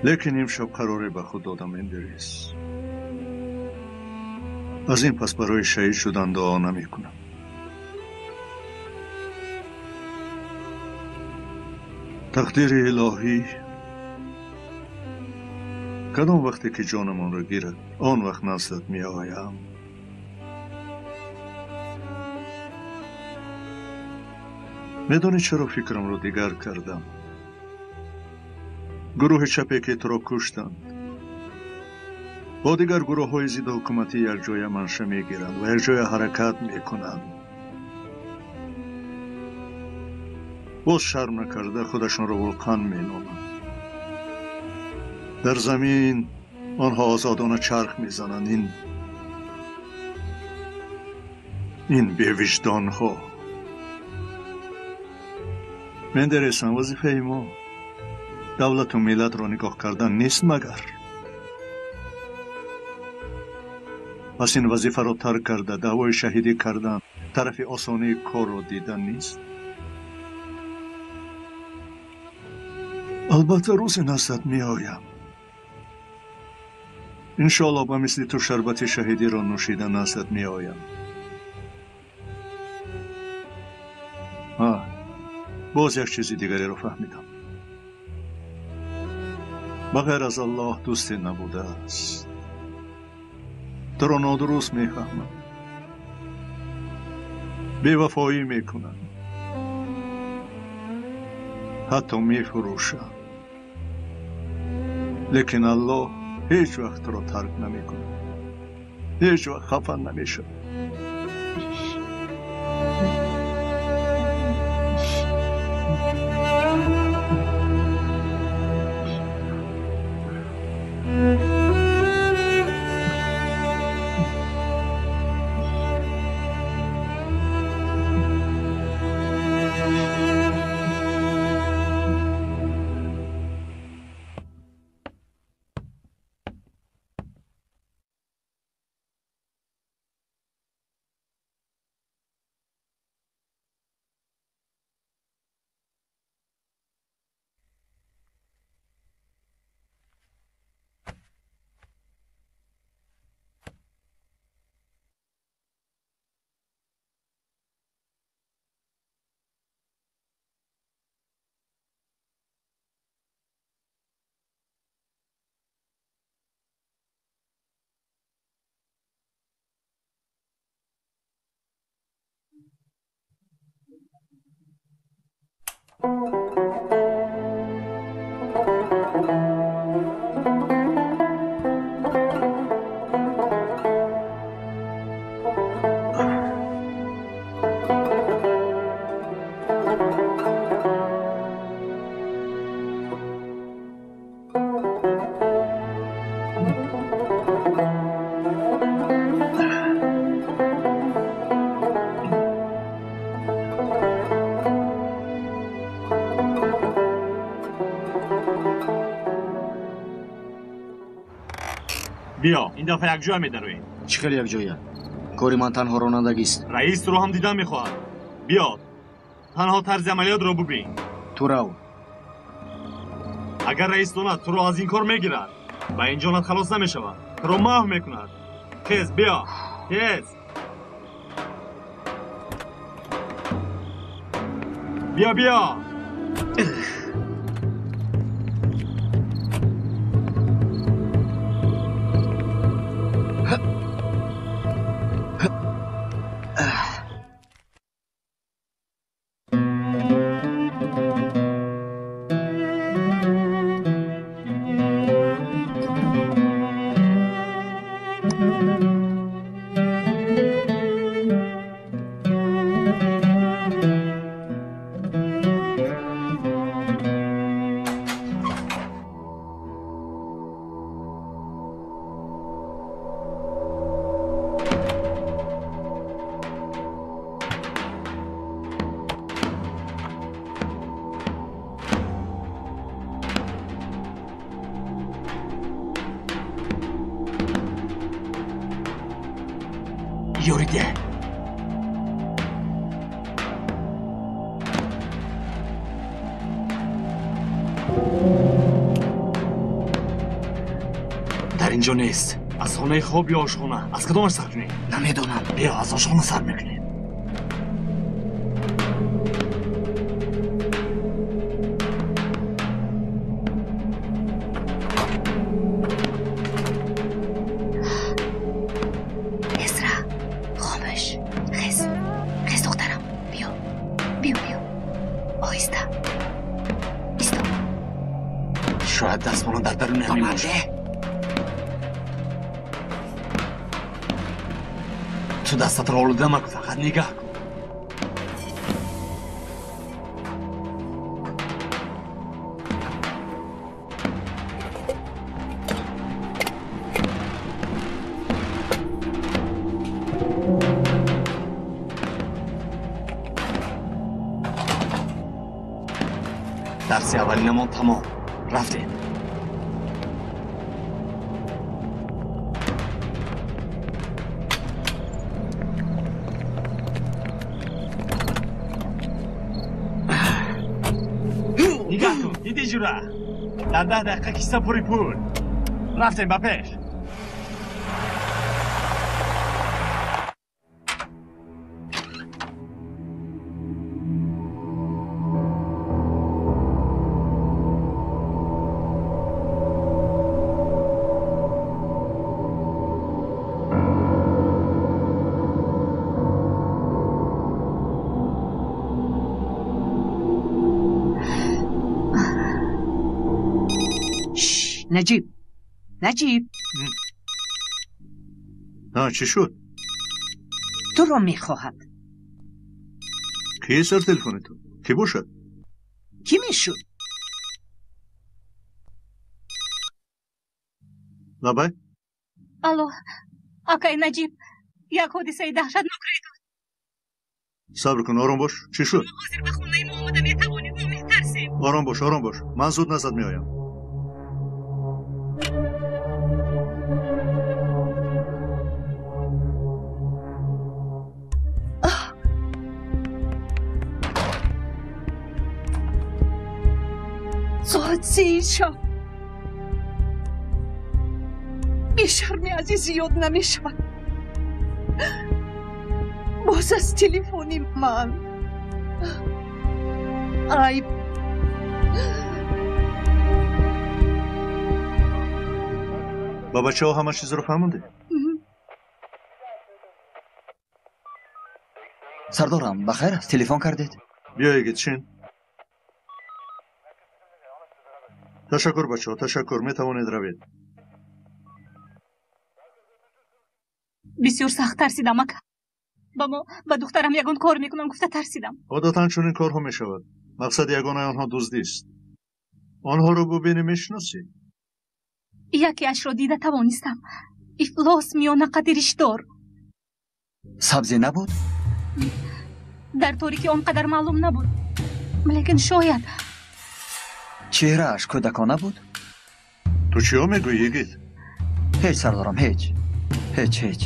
Speaker 5: Лекин имшаб қароре ба худ додам, Мендерес. Аз ин пас барои шаҳид шудан дуо намекунам. Тақдири илоҳӣ кадом вақте ки ҷонамонро гирад, он вақт наздат меоям. Медонӣ чаро фикрамро дигар кардам? Гурӯҳи чапе ки туро куштанд, бо дигар гурӯҳҳои зидди ҳукуматӣ якҷоя манша мегиранд ва якҷоя ҳаракат мекунанд. Боз шарм накарда худашонро вулқан меноманд. Дар замин онҳо озодона чарх мезананд. Ин бевиҷдонҳо. Мендересам, вазифаи мо давлату миллатро нигоҳ кардан нест магар? Пас ин вазифаро тарк карда, даъвои шаҳидӣ кардан тарафи осонии корро дидан нест? Албатта рӯзе наздат меоям. Иншоаллоҳ ба мисли ту шарбати шаҳидиро нӯшида наздат меоям. Боз як чизи дигареро фаҳмидам. Ба ғайр аз Аллоҳ дӯсте набудааст. Туро нодуруст мефаҳмам. Бевафоӣ мекунам. Ҳатто мефурӯшам. Лекин Аллоҳ ҳеҷ вақт туро тарк намекунад. Ҳеҷ вақт хафа намешавад.
Speaker 3: Биё, ин дафъа якҷоя медароем.
Speaker 1: Чӣ хел якҷоя? Кори ман танҳо ронандагист.
Speaker 3: Раис туро ҳам дидан мехоҳад. Биё, танҳо тарзи амалиётро бубин.
Speaker 1: Ту рав.
Speaker 3: Агар раис донад, туро аз ин кор мегирад. Ба ин ҷонат халос намешавад. Туро маҳв мекунад. Тез, биё, тез. Биё, биё. Дар инҷо нест. Аз хонаи хоб ё ошхона? Аз кадомаш сар кунем?
Speaker 1: Намедонам.
Speaker 3: Биё, аз ошхона сар мекунем.
Speaker 11: Эсра, хомӯш. Хез, хез духтарам. Биё, биё, биё. Оҳиста. Исто.
Speaker 3: Шояд дастмона дар даруни ҳамин бошад. Ту дастатро олуда макун, фақат нигаҳ кун. Дарси аввалинамон тамом. Рафтем. Нигоҳ кун, дидӣ ҷура? Дар 10 дақиқа киса пури пул. Рафтем ба пеш.
Speaker 2: Наҷиб, Наҷиб.
Speaker 5: Чӣ шуд?
Speaker 2: Туро мехоҳад.
Speaker 5: Ки сар телефони ту? Кӣ бошад?
Speaker 2: Кӣ мешуд?
Speaker 5: Лабай?
Speaker 11: Алло, акай Наҷиб, як ҳодисаи даҳшатнок рӯй дод.
Speaker 5: Сабр кун, ором бош. Чӣ шуд?
Speaker 11: Ҳозир ба хонаи мо омада метавонӣ, мо метарсем.
Speaker 5: Ором бош, ором бош. Ман зуд назад меоям.
Speaker 2: Соат 3 шаб. Бешарми азиз зиёд намешавад. Боз аз телефони ман. Айб.
Speaker 5: Ба бачаҳо ҳама чизро фаҳмондӣ?
Speaker 1: Сардорам, ба хайр аст? Телефон кардед?
Speaker 5: Биё, йигит, шин. Ташаккур, бачаҳо, ташаккур, метавонед равед.
Speaker 11: Бисёр сахт тарсидам, ака. Ба мо, ба духтарам ягон кор мекунам гуфта тарсидам.
Speaker 5: Одатан чунин корҳо мешавад. Мақсади ягонаи онҳо дуздист. Онҳоро бубинӣ, мешиносӣ?
Speaker 11: Якеашро дида тавонистам. Ифлос миёнақади ришдор.
Speaker 1: Сабзе набуд?
Speaker 11: Дар торикӣ он қадар маълум набуд. Лекин шояд.
Speaker 1: Чеҳрааш кӯдакона буд?
Speaker 5: Ту чиё мегӯӣ, йигит?
Speaker 1: Ҳеҷ, сардорам, ҳеҷ. Ҳеҷ, ҳеҷ.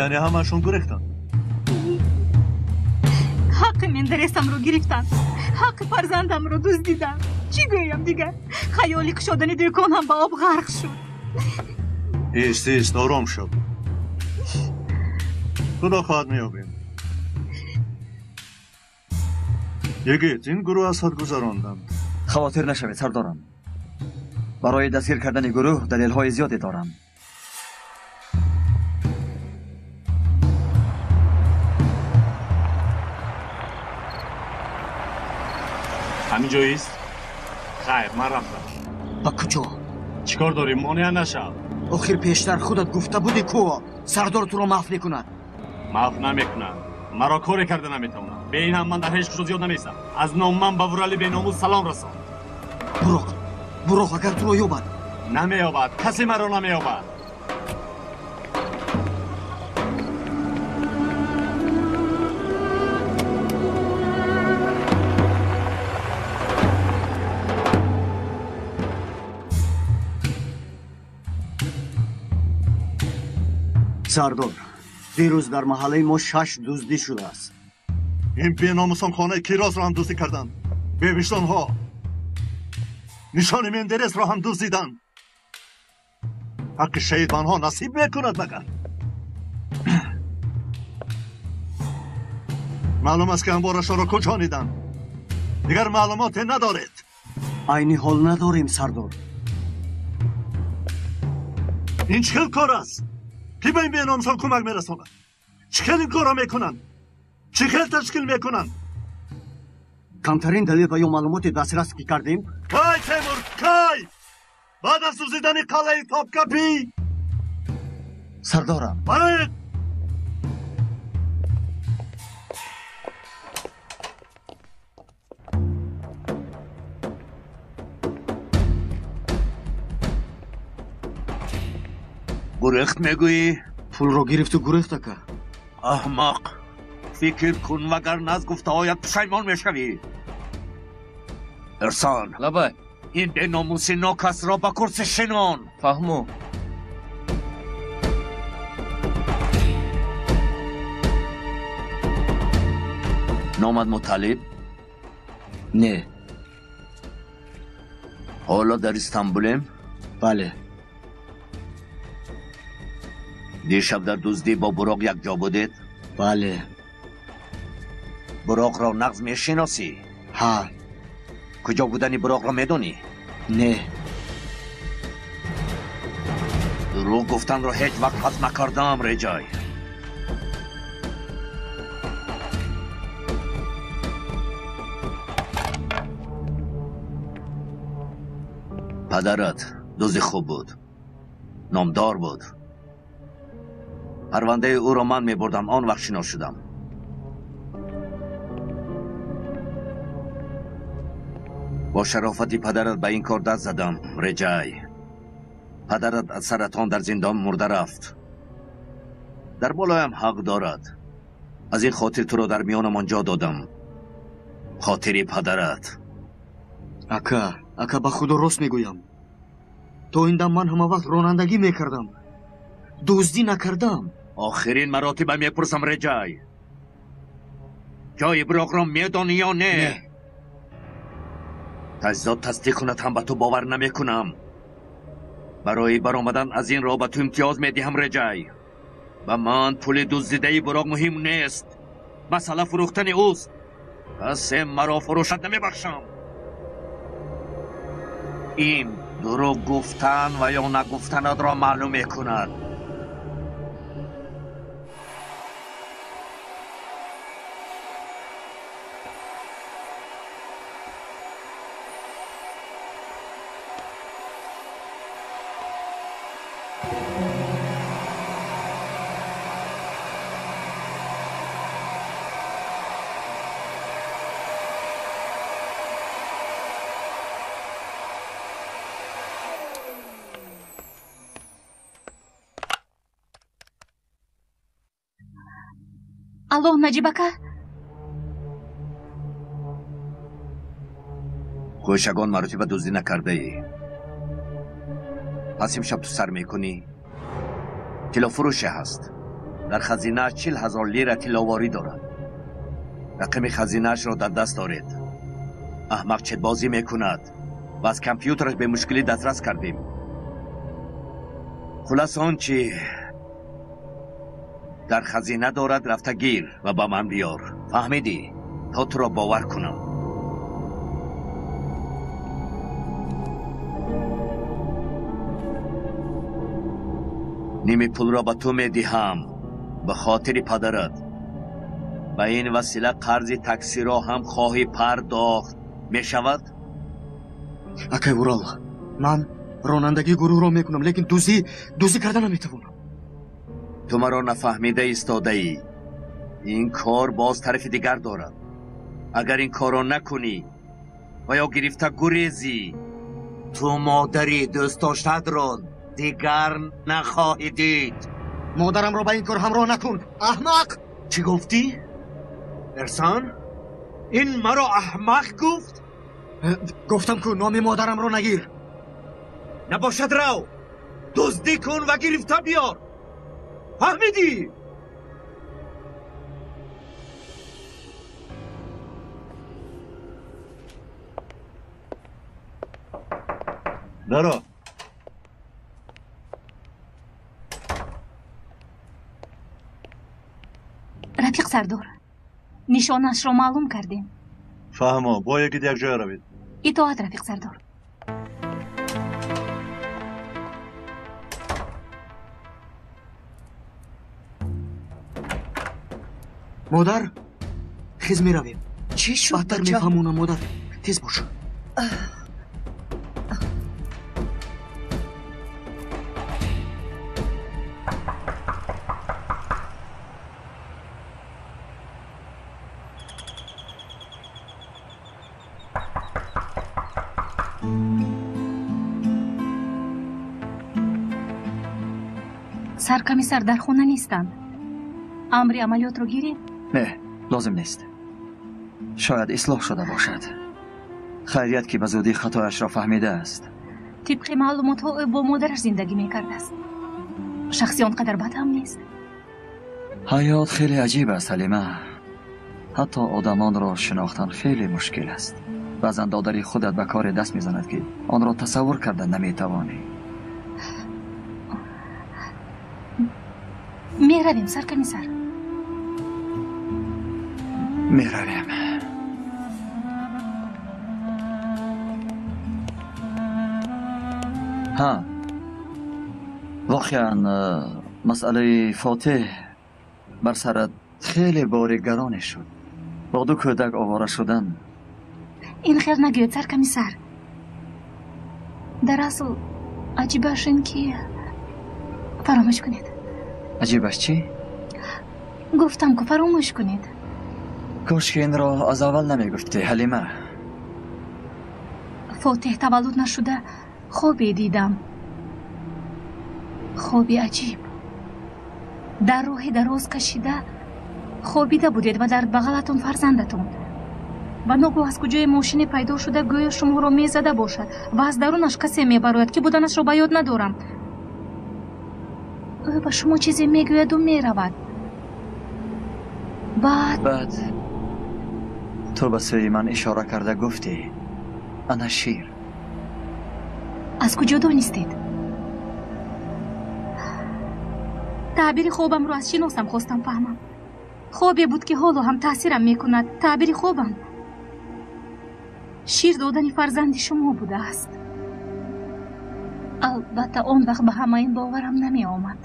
Speaker 5: Яъне ҳамаашон гурехтанд?
Speaker 11: Ҳаққи Мендересамро гирифтанд. Ҳаққи фарзандамро дуздиданд. Чӣ гӯям дигар? Хаёли кушодани дӯкон ҳам ба об ғарқ шуд.
Speaker 5: Ист, ист, ором шав. Худо хоҳад меёбем. Йигит, ин гурӯҳ аз ҳад гузаронданд.
Speaker 1: Хавотир нашавед, сардорам. Барои дастгир кардани гурӯҳ далелҳои зиёде дорам.
Speaker 3: Ҳамин ҷоист? Хайр, ман рафтам.
Speaker 4: Ба куҷо?
Speaker 3: Чӣ кор дорӣ? Монеа нашав.
Speaker 4: Охир пештар худат гуфта будӣ, ку сардор туро маф мекунад.
Speaker 3: Маф намекунад. Маро коре карда наметавонад. Бе ин ҳам ман дар ҳеҷ куҷо зиёд намеистам. Аз номи ман ба Вурали беномус салом расон.
Speaker 4: Буроқ, Буроқ агар туро ёбад.
Speaker 3: Намеёбад, касе маро намеёбад.
Speaker 4: Сардор, дирӯз дар маҳаллаи мо 6 дуздӣ шудааст.
Speaker 5: Ин беномусон хонаи Киросро ҳам дуздӣ карданд. Бевиштонҳо нишони Мендересро ҳам дуздиданд. Ҳаққи шаҳид ба онҳо насиб мекунад магар? Маълум аст, ки анборашонро кӯчониданд. Дигар маълумоте надоред?
Speaker 4: Айни ҳол надорем, сардор.
Speaker 5: Ин чӣ хел кор аст? Ки ба ин беномусон кӯмак мерасонад? Чӣ хел ин корро мекунанд? Чӣ хел ташкил мекунанд?
Speaker 4: Камтарин далел ва ё маълумоте дастрас ки кардем.
Speaker 5: Кай, Темур, кай! Баъд аз дуздидани қалъаи Топкапӣ.
Speaker 1: Сардорам.
Speaker 5: Бароед!
Speaker 7: Гурехт мегӯӣ?
Speaker 1: Пулро гирифту гурехт, ака.
Speaker 7: Аҳмақ! Фикр кун, вагарна аз гуфтаҳоят пушаймон мешавӣ. Ирсон.
Speaker 12: Лабай.
Speaker 7: Ин беномуси нокасро ба курси шинон.
Speaker 12: Фаҳмо.
Speaker 7: Номад Муталиб?
Speaker 1: Не.
Speaker 7: Ҳоло дар Истанбулем?
Speaker 1: Бале.
Speaker 7: Дишаб дар дуздӣ бо Буроқ якҷо будед?
Speaker 1: Бале.
Speaker 7: Буроқро нағз мешиносӣ?
Speaker 1: Ҳа.
Speaker 7: Куҷо будани Буроқро медонӣ?
Speaker 1: Не.
Speaker 7: Дурӯғ гуфтанро ҳеҷ вақт ҳазм накардаам, Реҷай. Падарат дузди хуб буд, номдор буд. Парвандаи ӯро ман мебурдам, он вақт шинос шудам. Бо шарофати падарат ба ин кор даст задам, Реҷай. Падарат аз саратон дар зиндон мурда рафт. Дар болоям ҳақ дорад. Аз ин хотир туро дар миёнамон ҷо додам. Хотири падарат.
Speaker 1: Ака, ака, ба худо рост мегӯям. То ин дам ман ҳама вақт ронандагӣ мекардам. Дуздӣ накардам.
Speaker 7: Охирин маротиба мепурсам, Реҷай. Ҷои Буроқро медонӣ ё не? Таҷзод тасдиқ кунад ҳам ба ту бовар намекунам. Барои баромадан аз ин роҳ ба ту имтиёз медиҳам, Реҷай. Ба ман пули дуздидаи Буроқ муҳим нест. Масъала фурӯхтани ӯст. Касе маро фурӯшад намебахшам. Ин дурӯғ гуфтан ва ё нагуфтанатро маълум мекунад.
Speaker 11: Алло, Наҷиб ака.
Speaker 7: Хӯшагон маротиба дуздӣ накардаӣ. Пас имшаб ту сар мекунӣ. Тиллофурӯше ҳаст. Дар хазинааш 40,000 лира тилловорӣ дорад. Рақами хазинаашро дар даст доред. Аҳмақ четбозӣ мекунад ва аз компютераш бемушкилӣ дастрас кардем. Хулас он чи дар хазина дорад рафта гир ва ба ман биёр. Фаҳмидӣ? То туро бовар кунам. Ними пулро ба ту медиҳам ба хотири падарат. Ба ин васила қарзи таксиро ҳам хоҳӣ пардохт. Мешавад?
Speaker 1: Акай Урал, ман ронандагии гурӯҳро мекунам, лекин дуздӣ карда наметавонам.
Speaker 7: Ту маро нафаҳмида истодаӣ. Ин кор боз тарафи дигар дорад. Агар ин корро накунӣ ва ё гирифта гурезӣ, ту модари дӯстдоштаатро дигар нахоҳӣ дид.
Speaker 1: Модарамро ба ин кор ҳамроҳ накун, аҳмақ!
Speaker 10: Чӣ гуфтӣ? Эрсан? Ин маро аҳмақ гуфт?
Speaker 1: Гуфтам ку номи модарамро нагир.
Speaker 10: Набошад рав, дуздӣ кун ва гирифта биёр. Фаҳмидӣ?
Speaker 5: Даро.
Speaker 11: Рафиқ сардор, нишонаашро маълум кардем.
Speaker 5: Фаҳмо, бо яки якҷоя равед.
Speaker 11: Итоат, рафиқ сардор.
Speaker 1: Модар, хез меравем.
Speaker 2: Чӣ шуд?
Speaker 1: Баъдтар мефаҳмонам, модар. Тез бош.
Speaker 11: Саркомиссар дар хона нестанд. Амри амалиётро гирем?
Speaker 12: Не, лозим нест. Шояд ислоҳ шуда бошад. Хайрият ки ба зудӣ хатояшро фаҳмидааст.
Speaker 11: Тибқи маълумотҳо ӯ бо модараш зиндагӣ мекардааст. Шахси он қадар бад ҳам нест.
Speaker 12: Ҳаёт хеле аҷиб аст, Ҳалима. Ҳатто одамонро шинохтан хеле мушкил аст. Баъзан додари худат ба коре даст мезанад, ки онро тасаввур карда наметавонӣ.
Speaker 11: Меравем, саркомиссар.
Speaker 12: Меравем. Ҳа, воқеан масъалаи Фотеҳ бар сарат хеле бори гароне шуд. Бо ду кӯдак овора шудан.
Speaker 11: Ин хел нагӯед, саркомиссар. Дар асл аҷибаш ин ки фаромӯш кунед.
Speaker 12: Аҷибаш чӣ?
Speaker 11: Гуфтам ку фаромӯш кунед.
Speaker 12: Кош ки инро аз аввал намегуфтӣ, Ҳалима.
Speaker 11: Фотеҳ таваллуд нашуда хобе дидам. Хоби аҷиб. Дар роҳи дароз кашида хобида будед ва дар бағалатон фарзандатон. Ва ногоҳ аз куҷое мошине пайдо шуда гӯё шуморо мезада бошад ва аз дарунаш касе мебарояд ки буданашро ба ёд надорам. Ӯ ба шумо чизе мегӯяду меравад. Баъд
Speaker 12: ту ба сӯи ман ишора карда гуфтӣ: ана шир.
Speaker 11: Аз куҷо донистед? Таъбири хобамро аз шиносам хостам фаҳмам. Хобе буд ки ҳоло ҳам таъсирам мекунад. Таъбири хобам шир додани фарзанди шумо будааст. Албатта он вақт ба ҳама ин боварам намеомад.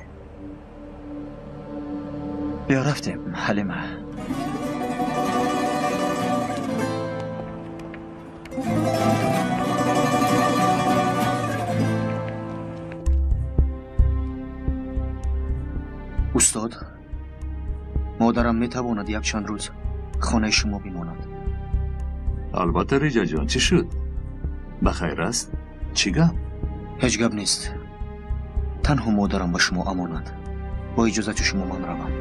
Speaker 12: Биё рафтем, Ҳалима.
Speaker 1: Устод, модарам метавонад якчанд рӯз хонаи шумо бимонад.
Speaker 13: Албатта, Реҷаҷон, чӣ шуд? Ба хайр аст? Чӣ гап?
Speaker 1: Ҳеҷ гап нест. Танҳо модарам ба шумо амонат. Бо иҷозати шумо ман равам.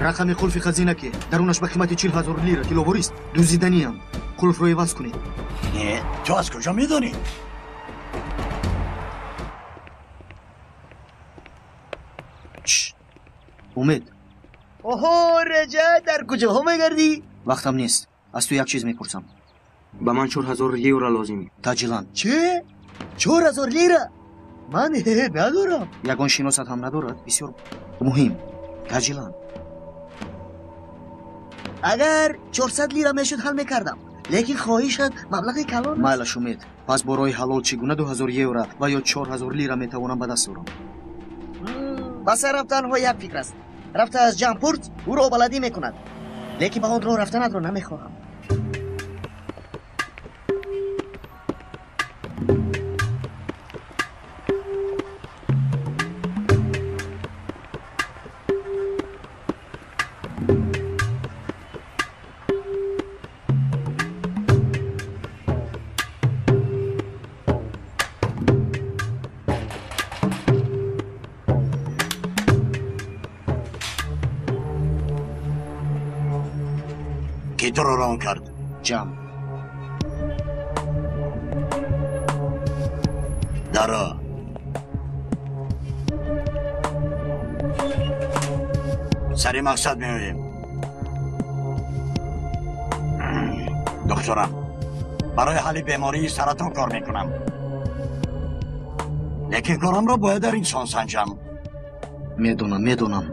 Speaker 1: Рақами қулфи хазина ки дарунаш ба қимати 40 000 лира тилловорист, дуздиданиам. Қулфро иваз кунед.
Speaker 9: Не, ту аз куҷо медонӣ?
Speaker 1: Умед.
Speaker 14: Оҳо, Реҷа, дар куҷоҳо мегардӣ?
Speaker 1: Вақтам нест. Аз ту як чиз мепурсам.
Speaker 15: Ба ман 4000 евро лозим.
Speaker 1: Таъҷилан.
Speaker 14: Чӣ? 4000 лира? Ман надорам.
Speaker 1: Ягон шиносат ҳам надорад? Бисёр муҳим. Таъҷилан.
Speaker 14: Агар 400 лира мешуд, ҳал мекардам, лекин хоҳишат маблағи калон аст.
Speaker 1: Майлаш, Умед. Пас бо роҳи ҳалол чӣ гуна 2000 евро ва ё 4000 лира метавонам ба даст орам?
Speaker 14: Ба сарам танҳо як фикр аст. Рафта аз Ҷам пурс, ӯро баладӣ мекунад, лекин ба он роҳ рафтанатро намехоҳам.
Speaker 9: Ки туро рон кард?
Speaker 1: Ҷам.
Speaker 9: Даро. Сари мақсад меоем. Духтурам, барои ҳалли бемории саратон кор мекунам, лекин корамро бояд дар инсон санҷам.
Speaker 1: Медонам, медонам.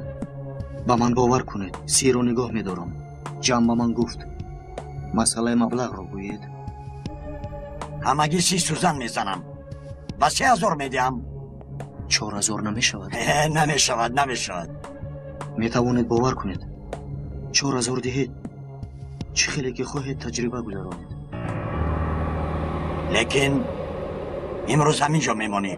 Speaker 1: Ба ман бовар кунед, сирро нигоҳ медорам. Ҷам ба ман гуфт, масъалаи маблағро гӯед.
Speaker 9: Ҳамагӣ 30 сӯзан мезанам ва 3000 медиҳам.
Speaker 1: 4000 намешавад?
Speaker 9: Намешавад, намешавад.
Speaker 1: Метавонед бовар кунед. 4000 диҳед. Чӣ хеле ки хоҳед таҷриба гузаронед.
Speaker 9: Лекин имрӯз ҳамин ҷо мемонӣ.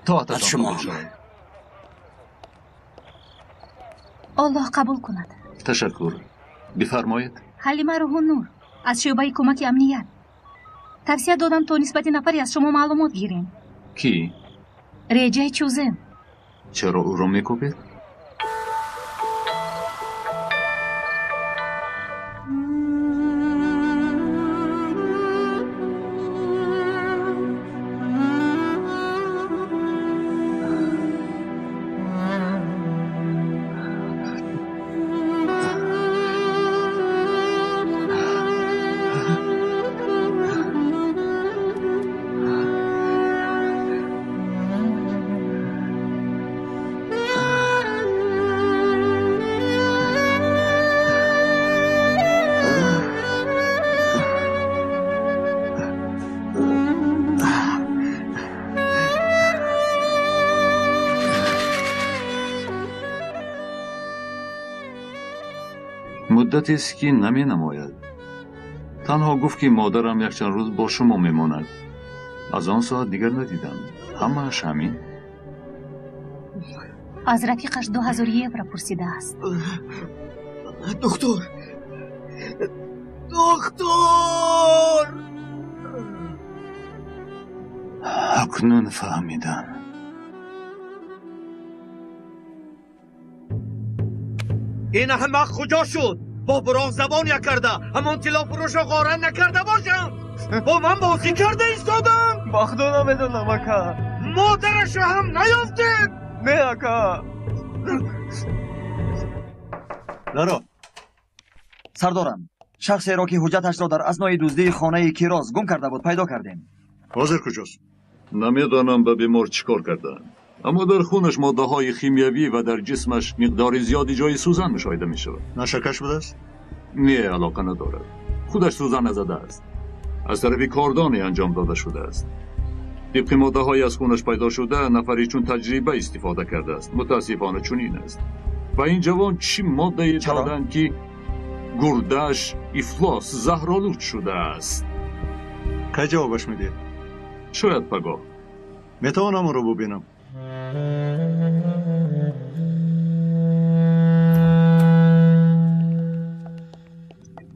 Speaker 13: Тоататон
Speaker 9: Аз шумо.
Speaker 13: қабул шавад.
Speaker 11: Оллоҳ қабул кунад.
Speaker 13: Ташаккур. Бифармоед.
Speaker 11: Ҳалима Рӯҳуннур аз шӯъбаи кӯмаки амният тавсия додам, то нисбати нафаре аз шумо маълумот гирем.
Speaker 13: Кӣ?
Speaker 11: Реҷаи Чӯзен.
Speaker 13: Чаро ӯро мекӯбед? Муддатест, ки наменамояд. Танҳо гуфт, ки модарам якчанд рӯз бо шумо мемонад. Аз он соат дигар надидам. Ҳамааш ҳамин.
Speaker 11: Аз рафиқаш 2000 евро пурсидааст.
Speaker 14: Духтур, духтур!
Speaker 13: Акнун фаҳмидам.
Speaker 10: Ин аҳмақ куҷо шуд? Бо буроқ забон як карда, ҳамон тиллофурӯшро ғорат накарда бошам? Бо ман бозӣ карда истодам.
Speaker 16: Ба худо, намедонам, ака.
Speaker 10: Модарашро ҳам наёфтед?
Speaker 16: Не, ака.
Speaker 5: Даро.
Speaker 12: Сардорам, шахсеро, ки ҳуҷҷаташро дар аснои дуздии хонаи кироз гум карда буд, пайдо кардем.
Speaker 5: Ҳозир куҷост?
Speaker 13: Намедонам, ба бемор чӣ кор кардаанд, аммо дар хунаш моддаҳои химиявӣ ва дар ҷисмаш миқдори зиёди ҷои сӯзан мушоҳида мешавад.
Speaker 5: Нашакаш будааст?
Speaker 13: Не, алоқа надорад. Худаш сӯзан назадааст, аз тарафи кордоне анҷом дода шудааст. Тибқи моддаҳои аз хунаш пайдо шуда, нафаре чун таҷриба истифода кардааст. Мутаассифона, чунин аст. Ба ин ҷавон чӣ моддае доданд, ки гурдааш ифлос, заҳролуд шудааст?
Speaker 5: Кай ҷавобаш медиҳед?
Speaker 13: Шояд пагоҳ.
Speaker 5: Метавонам ӯро бубинам?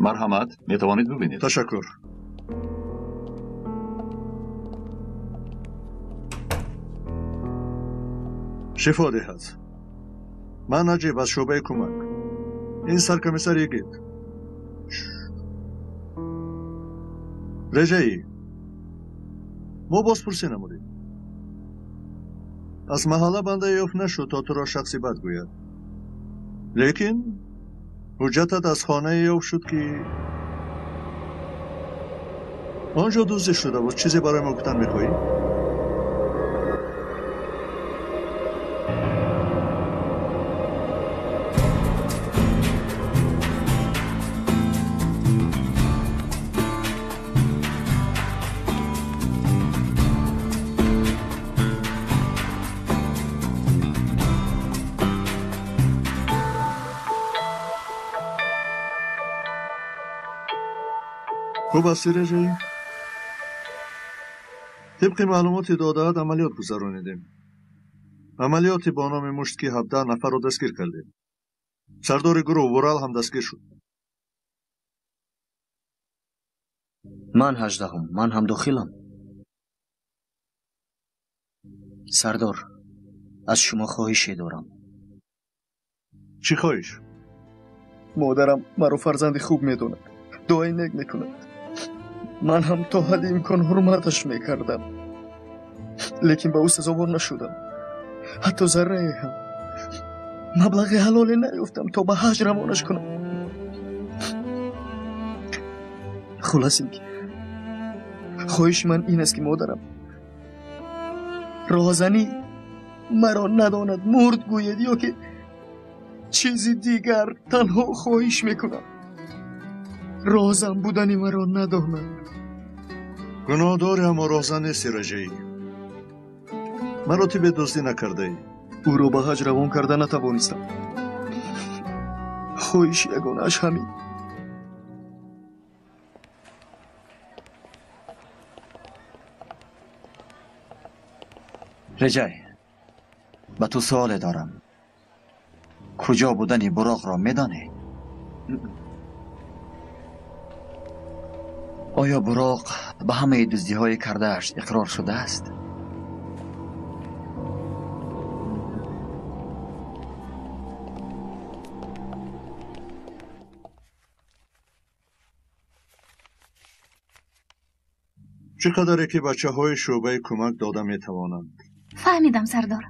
Speaker 13: Марҳамат, метавонед бубинед.
Speaker 5: Ташаккур. Шифо диҳад. Ман Наҷиб аз шӯъбаи кӯмак. Ин саркомиссар Йигит. Реҷаӣ, мо бозпурсӣ намудем. Аз маҳалла банда ёфт нашуд то туро шахси бад гӯяд. Лекин ҳуҷҷатат аз хонае ёфт шуд ки он ҷо дуздӣ шуда буд. Чизе барои мо гуфтан мехоҳӣ? Хуб ҳастӣ, Реҷаӣ? Тибқи маълумоти додаат амалиёт гузаронидем. Амалиёти бо номи мушт ки 17 нафарро дастгир кардем. Сардори гурӯҳ Вурал ҳам дастгир шуд.
Speaker 1: Ман 18-ум, ман ҳам дохилам. Сардор, аз шумо хоҳише дорам.
Speaker 5: Чӣ хоҳиш?
Speaker 16: Модарам маро фарзанди хуб медонад, дуои нек мекунад. Ман ҳам то ҳадди имкон ҳурматаш мекардам, лекин ба ӯ сазовор нашудам. Ҳатто заррае ҳам маблағи ҳалоле наёфтам то ба ҳаҷ равонаш кунам. Хулас ин ки хоҳиши ман ин аст ки модарам роҳзанӣ маро надонад, мурд гӯяд ё ки чизи дигар. Танҳо хоҳиш мекунам роҳзан будани маро надонад.
Speaker 5: Гуноҳдори аммо роҳзан нести, Раҷаӣ. Маро ту бедуздӣ накардаӣ.
Speaker 16: Ӯро ба ҳаҷ равон карда натавонистам. Хоҳиши ягонааш ҳамин.
Speaker 12: Реҷай, ба ту суоле дорам. Куҷо будани буроқро медонӣ? Оё буроқ ба ҳамаи дуздиҳои кардааш иқрор шудааст?
Speaker 5: Чӣ қадаре ки бачаҳои шӯъбаи кӯмак дода метавонанд.
Speaker 11: Фаҳмидам, сардор.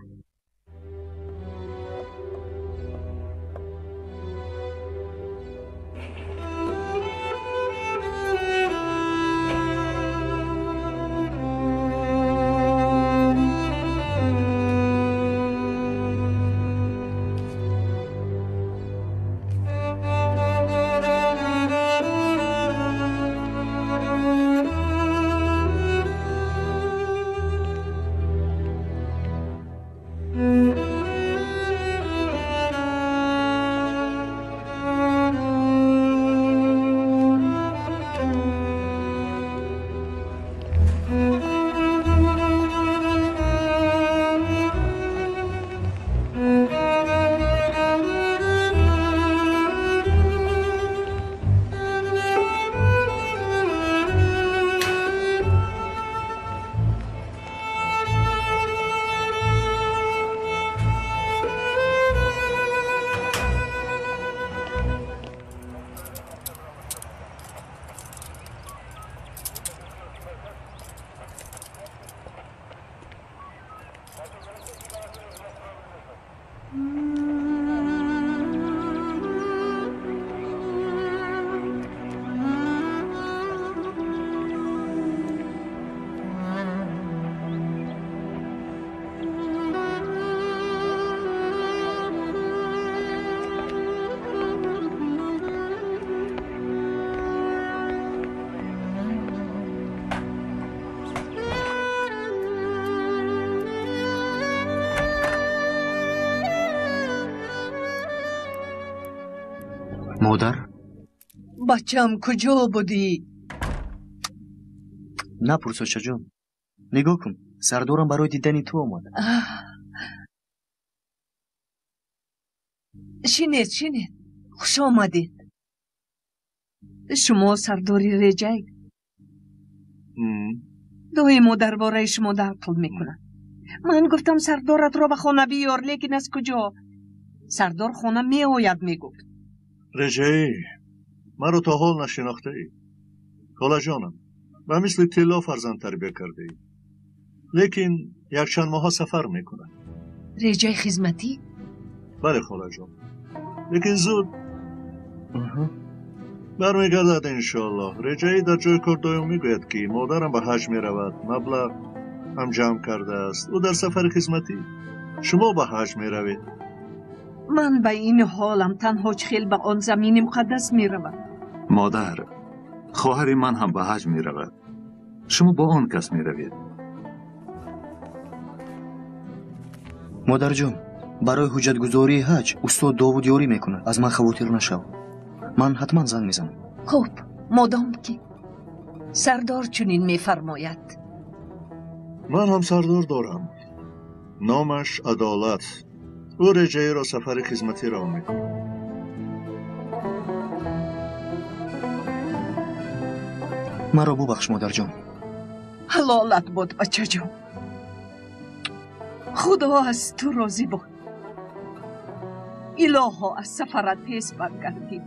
Speaker 1: Модар?
Speaker 2: Бачам, куҷо будӣ?
Speaker 1: Напурс, очаҷон. Нигоҳ кун, сардорам барои дидани ту омад.
Speaker 2: Шинед, шинед. Хуш омадед. Шумо сардори Реҷай. Доимо дар бораи шумо нақл мекунад. Ман гуфтам сардоратро ба хона биёр, лекин аз куҷо? Сардор хона меояд, мегуфт.
Speaker 5: Реҷаӣ, маро то ҳол нашинохтаӣ. Холаҷонам, ба мисли тилло фарзанд тарбия кардаӣ. Лекин якчанд моҳа сафар мекунад.
Speaker 2: Реҷаи хизматӣ?
Speaker 5: Бале, холаҷон. Лекин зуд бармегардад иншоаллоҳ. Реҷаӣ дар ҷои кор доим мегӯяд, ки модарам ба ҳаҷ меравад, маблағ ҳам ҷамъ кардааст. Ӯ дар сафари хизматӣ. Шумо ба ҳаҷ меравед.
Speaker 2: Ман ба ин ҳолам танҳо хел ба он замини муқаддас меравам.
Speaker 13: Модар, хоҳари ман ҳам ба ҳаҷ меравад. Шумо бо он кас меравед.
Speaker 1: Модарҷон, барои ҳуҷҷатгузории ҳаҷ устод Довуд ёрӣ мекунад. Аз ман хавотир нашав. Ман ҳатман занг мезанам.
Speaker 2: Хуб, модом ки сардор чунин мефармояд.
Speaker 5: Ман ҳам сардор дорам. Номаш Адолат. Ӯ Реҷаиро сафари хизматӣ равон мекунад.
Speaker 1: Маро бубахш, модарҷон.
Speaker 2: Ҳалолат бод, бачаҷон. Худо аз ту розӣ бод. Илоҳо, аз сафарат тез баргардӣ.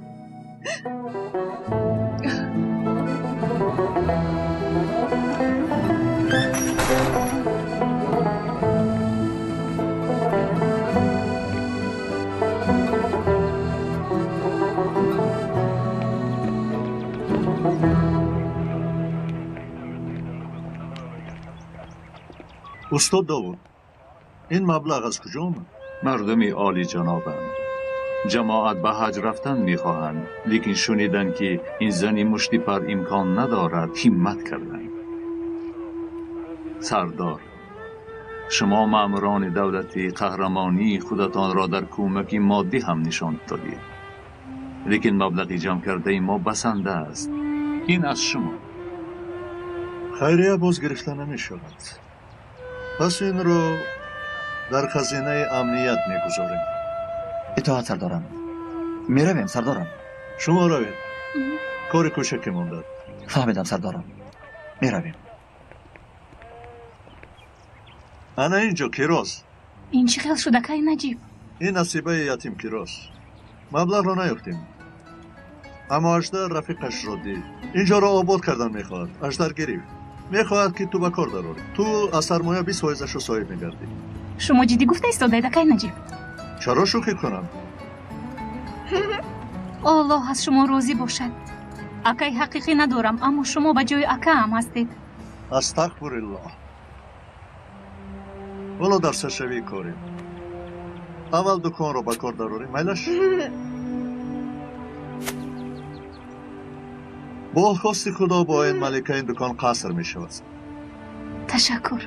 Speaker 5: Устод Довуд, ин маблағ аз куҷо омад?
Speaker 13: Мардуми олиҷанобанд. Ҷамоат ба ҳаҷ рафтан мехоҳанд, лекин шуниданд, ки ин зани муштипар имкон надорад, ҳиммат карданд. Сардор, шумо маъмурони давлатӣ қаҳрамонии худатонро дар кӯмаки моддӣ ҳам нишон додед. Лекин маблағи ҷамъ кардаи мо басанда аст. Ин аз шумо.
Speaker 5: Хайрия боз гирифта намешавад. Пас инро дар хазинаи амният мегузорем.
Speaker 12: Итоат, сардорам. Меравем, сардорам.
Speaker 5: Шумо равед. Кори кӯчаке мондад.
Speaker 12: Фаҳмидам, сардорам. Меравем.
Speaker 5: Ана инҷо кироз.
Speaker 11: Ин чӣ хел шуд, акай Наҷиб?
Speaker 5: Ин насибаи ятим кироз. Маблағро наёфтем. Аммо Аждар рафиқашро дид. Инҷоро обод кардан мехоҳад. Аждар гирифт. Мехоҳад, ки ту ба кор дарорӣ. Ту аз сармоя 20%-ашро соҳиб мегардӣ.
Speaker 11: Шумо ҷиддӣ гуфта истодаед, акай Наҷиб?
Speaker 5: Чаро шӯхӣ кунам?
Speaker 11: Аллоҳ аз шумо розӣ бошад. Акай ҳақиқӣ надорам, аммо шумо ба ҷои акаам ҳастед.
Speaker 5: Астағфируллоҳ. Ҳоло дар саршавии корем. Аввал дуконро ба кор дарорем, майлаш? Бо хости Худо бо ин малика ин дукон қаср мешавад.
Speaker 11: Ташаккур.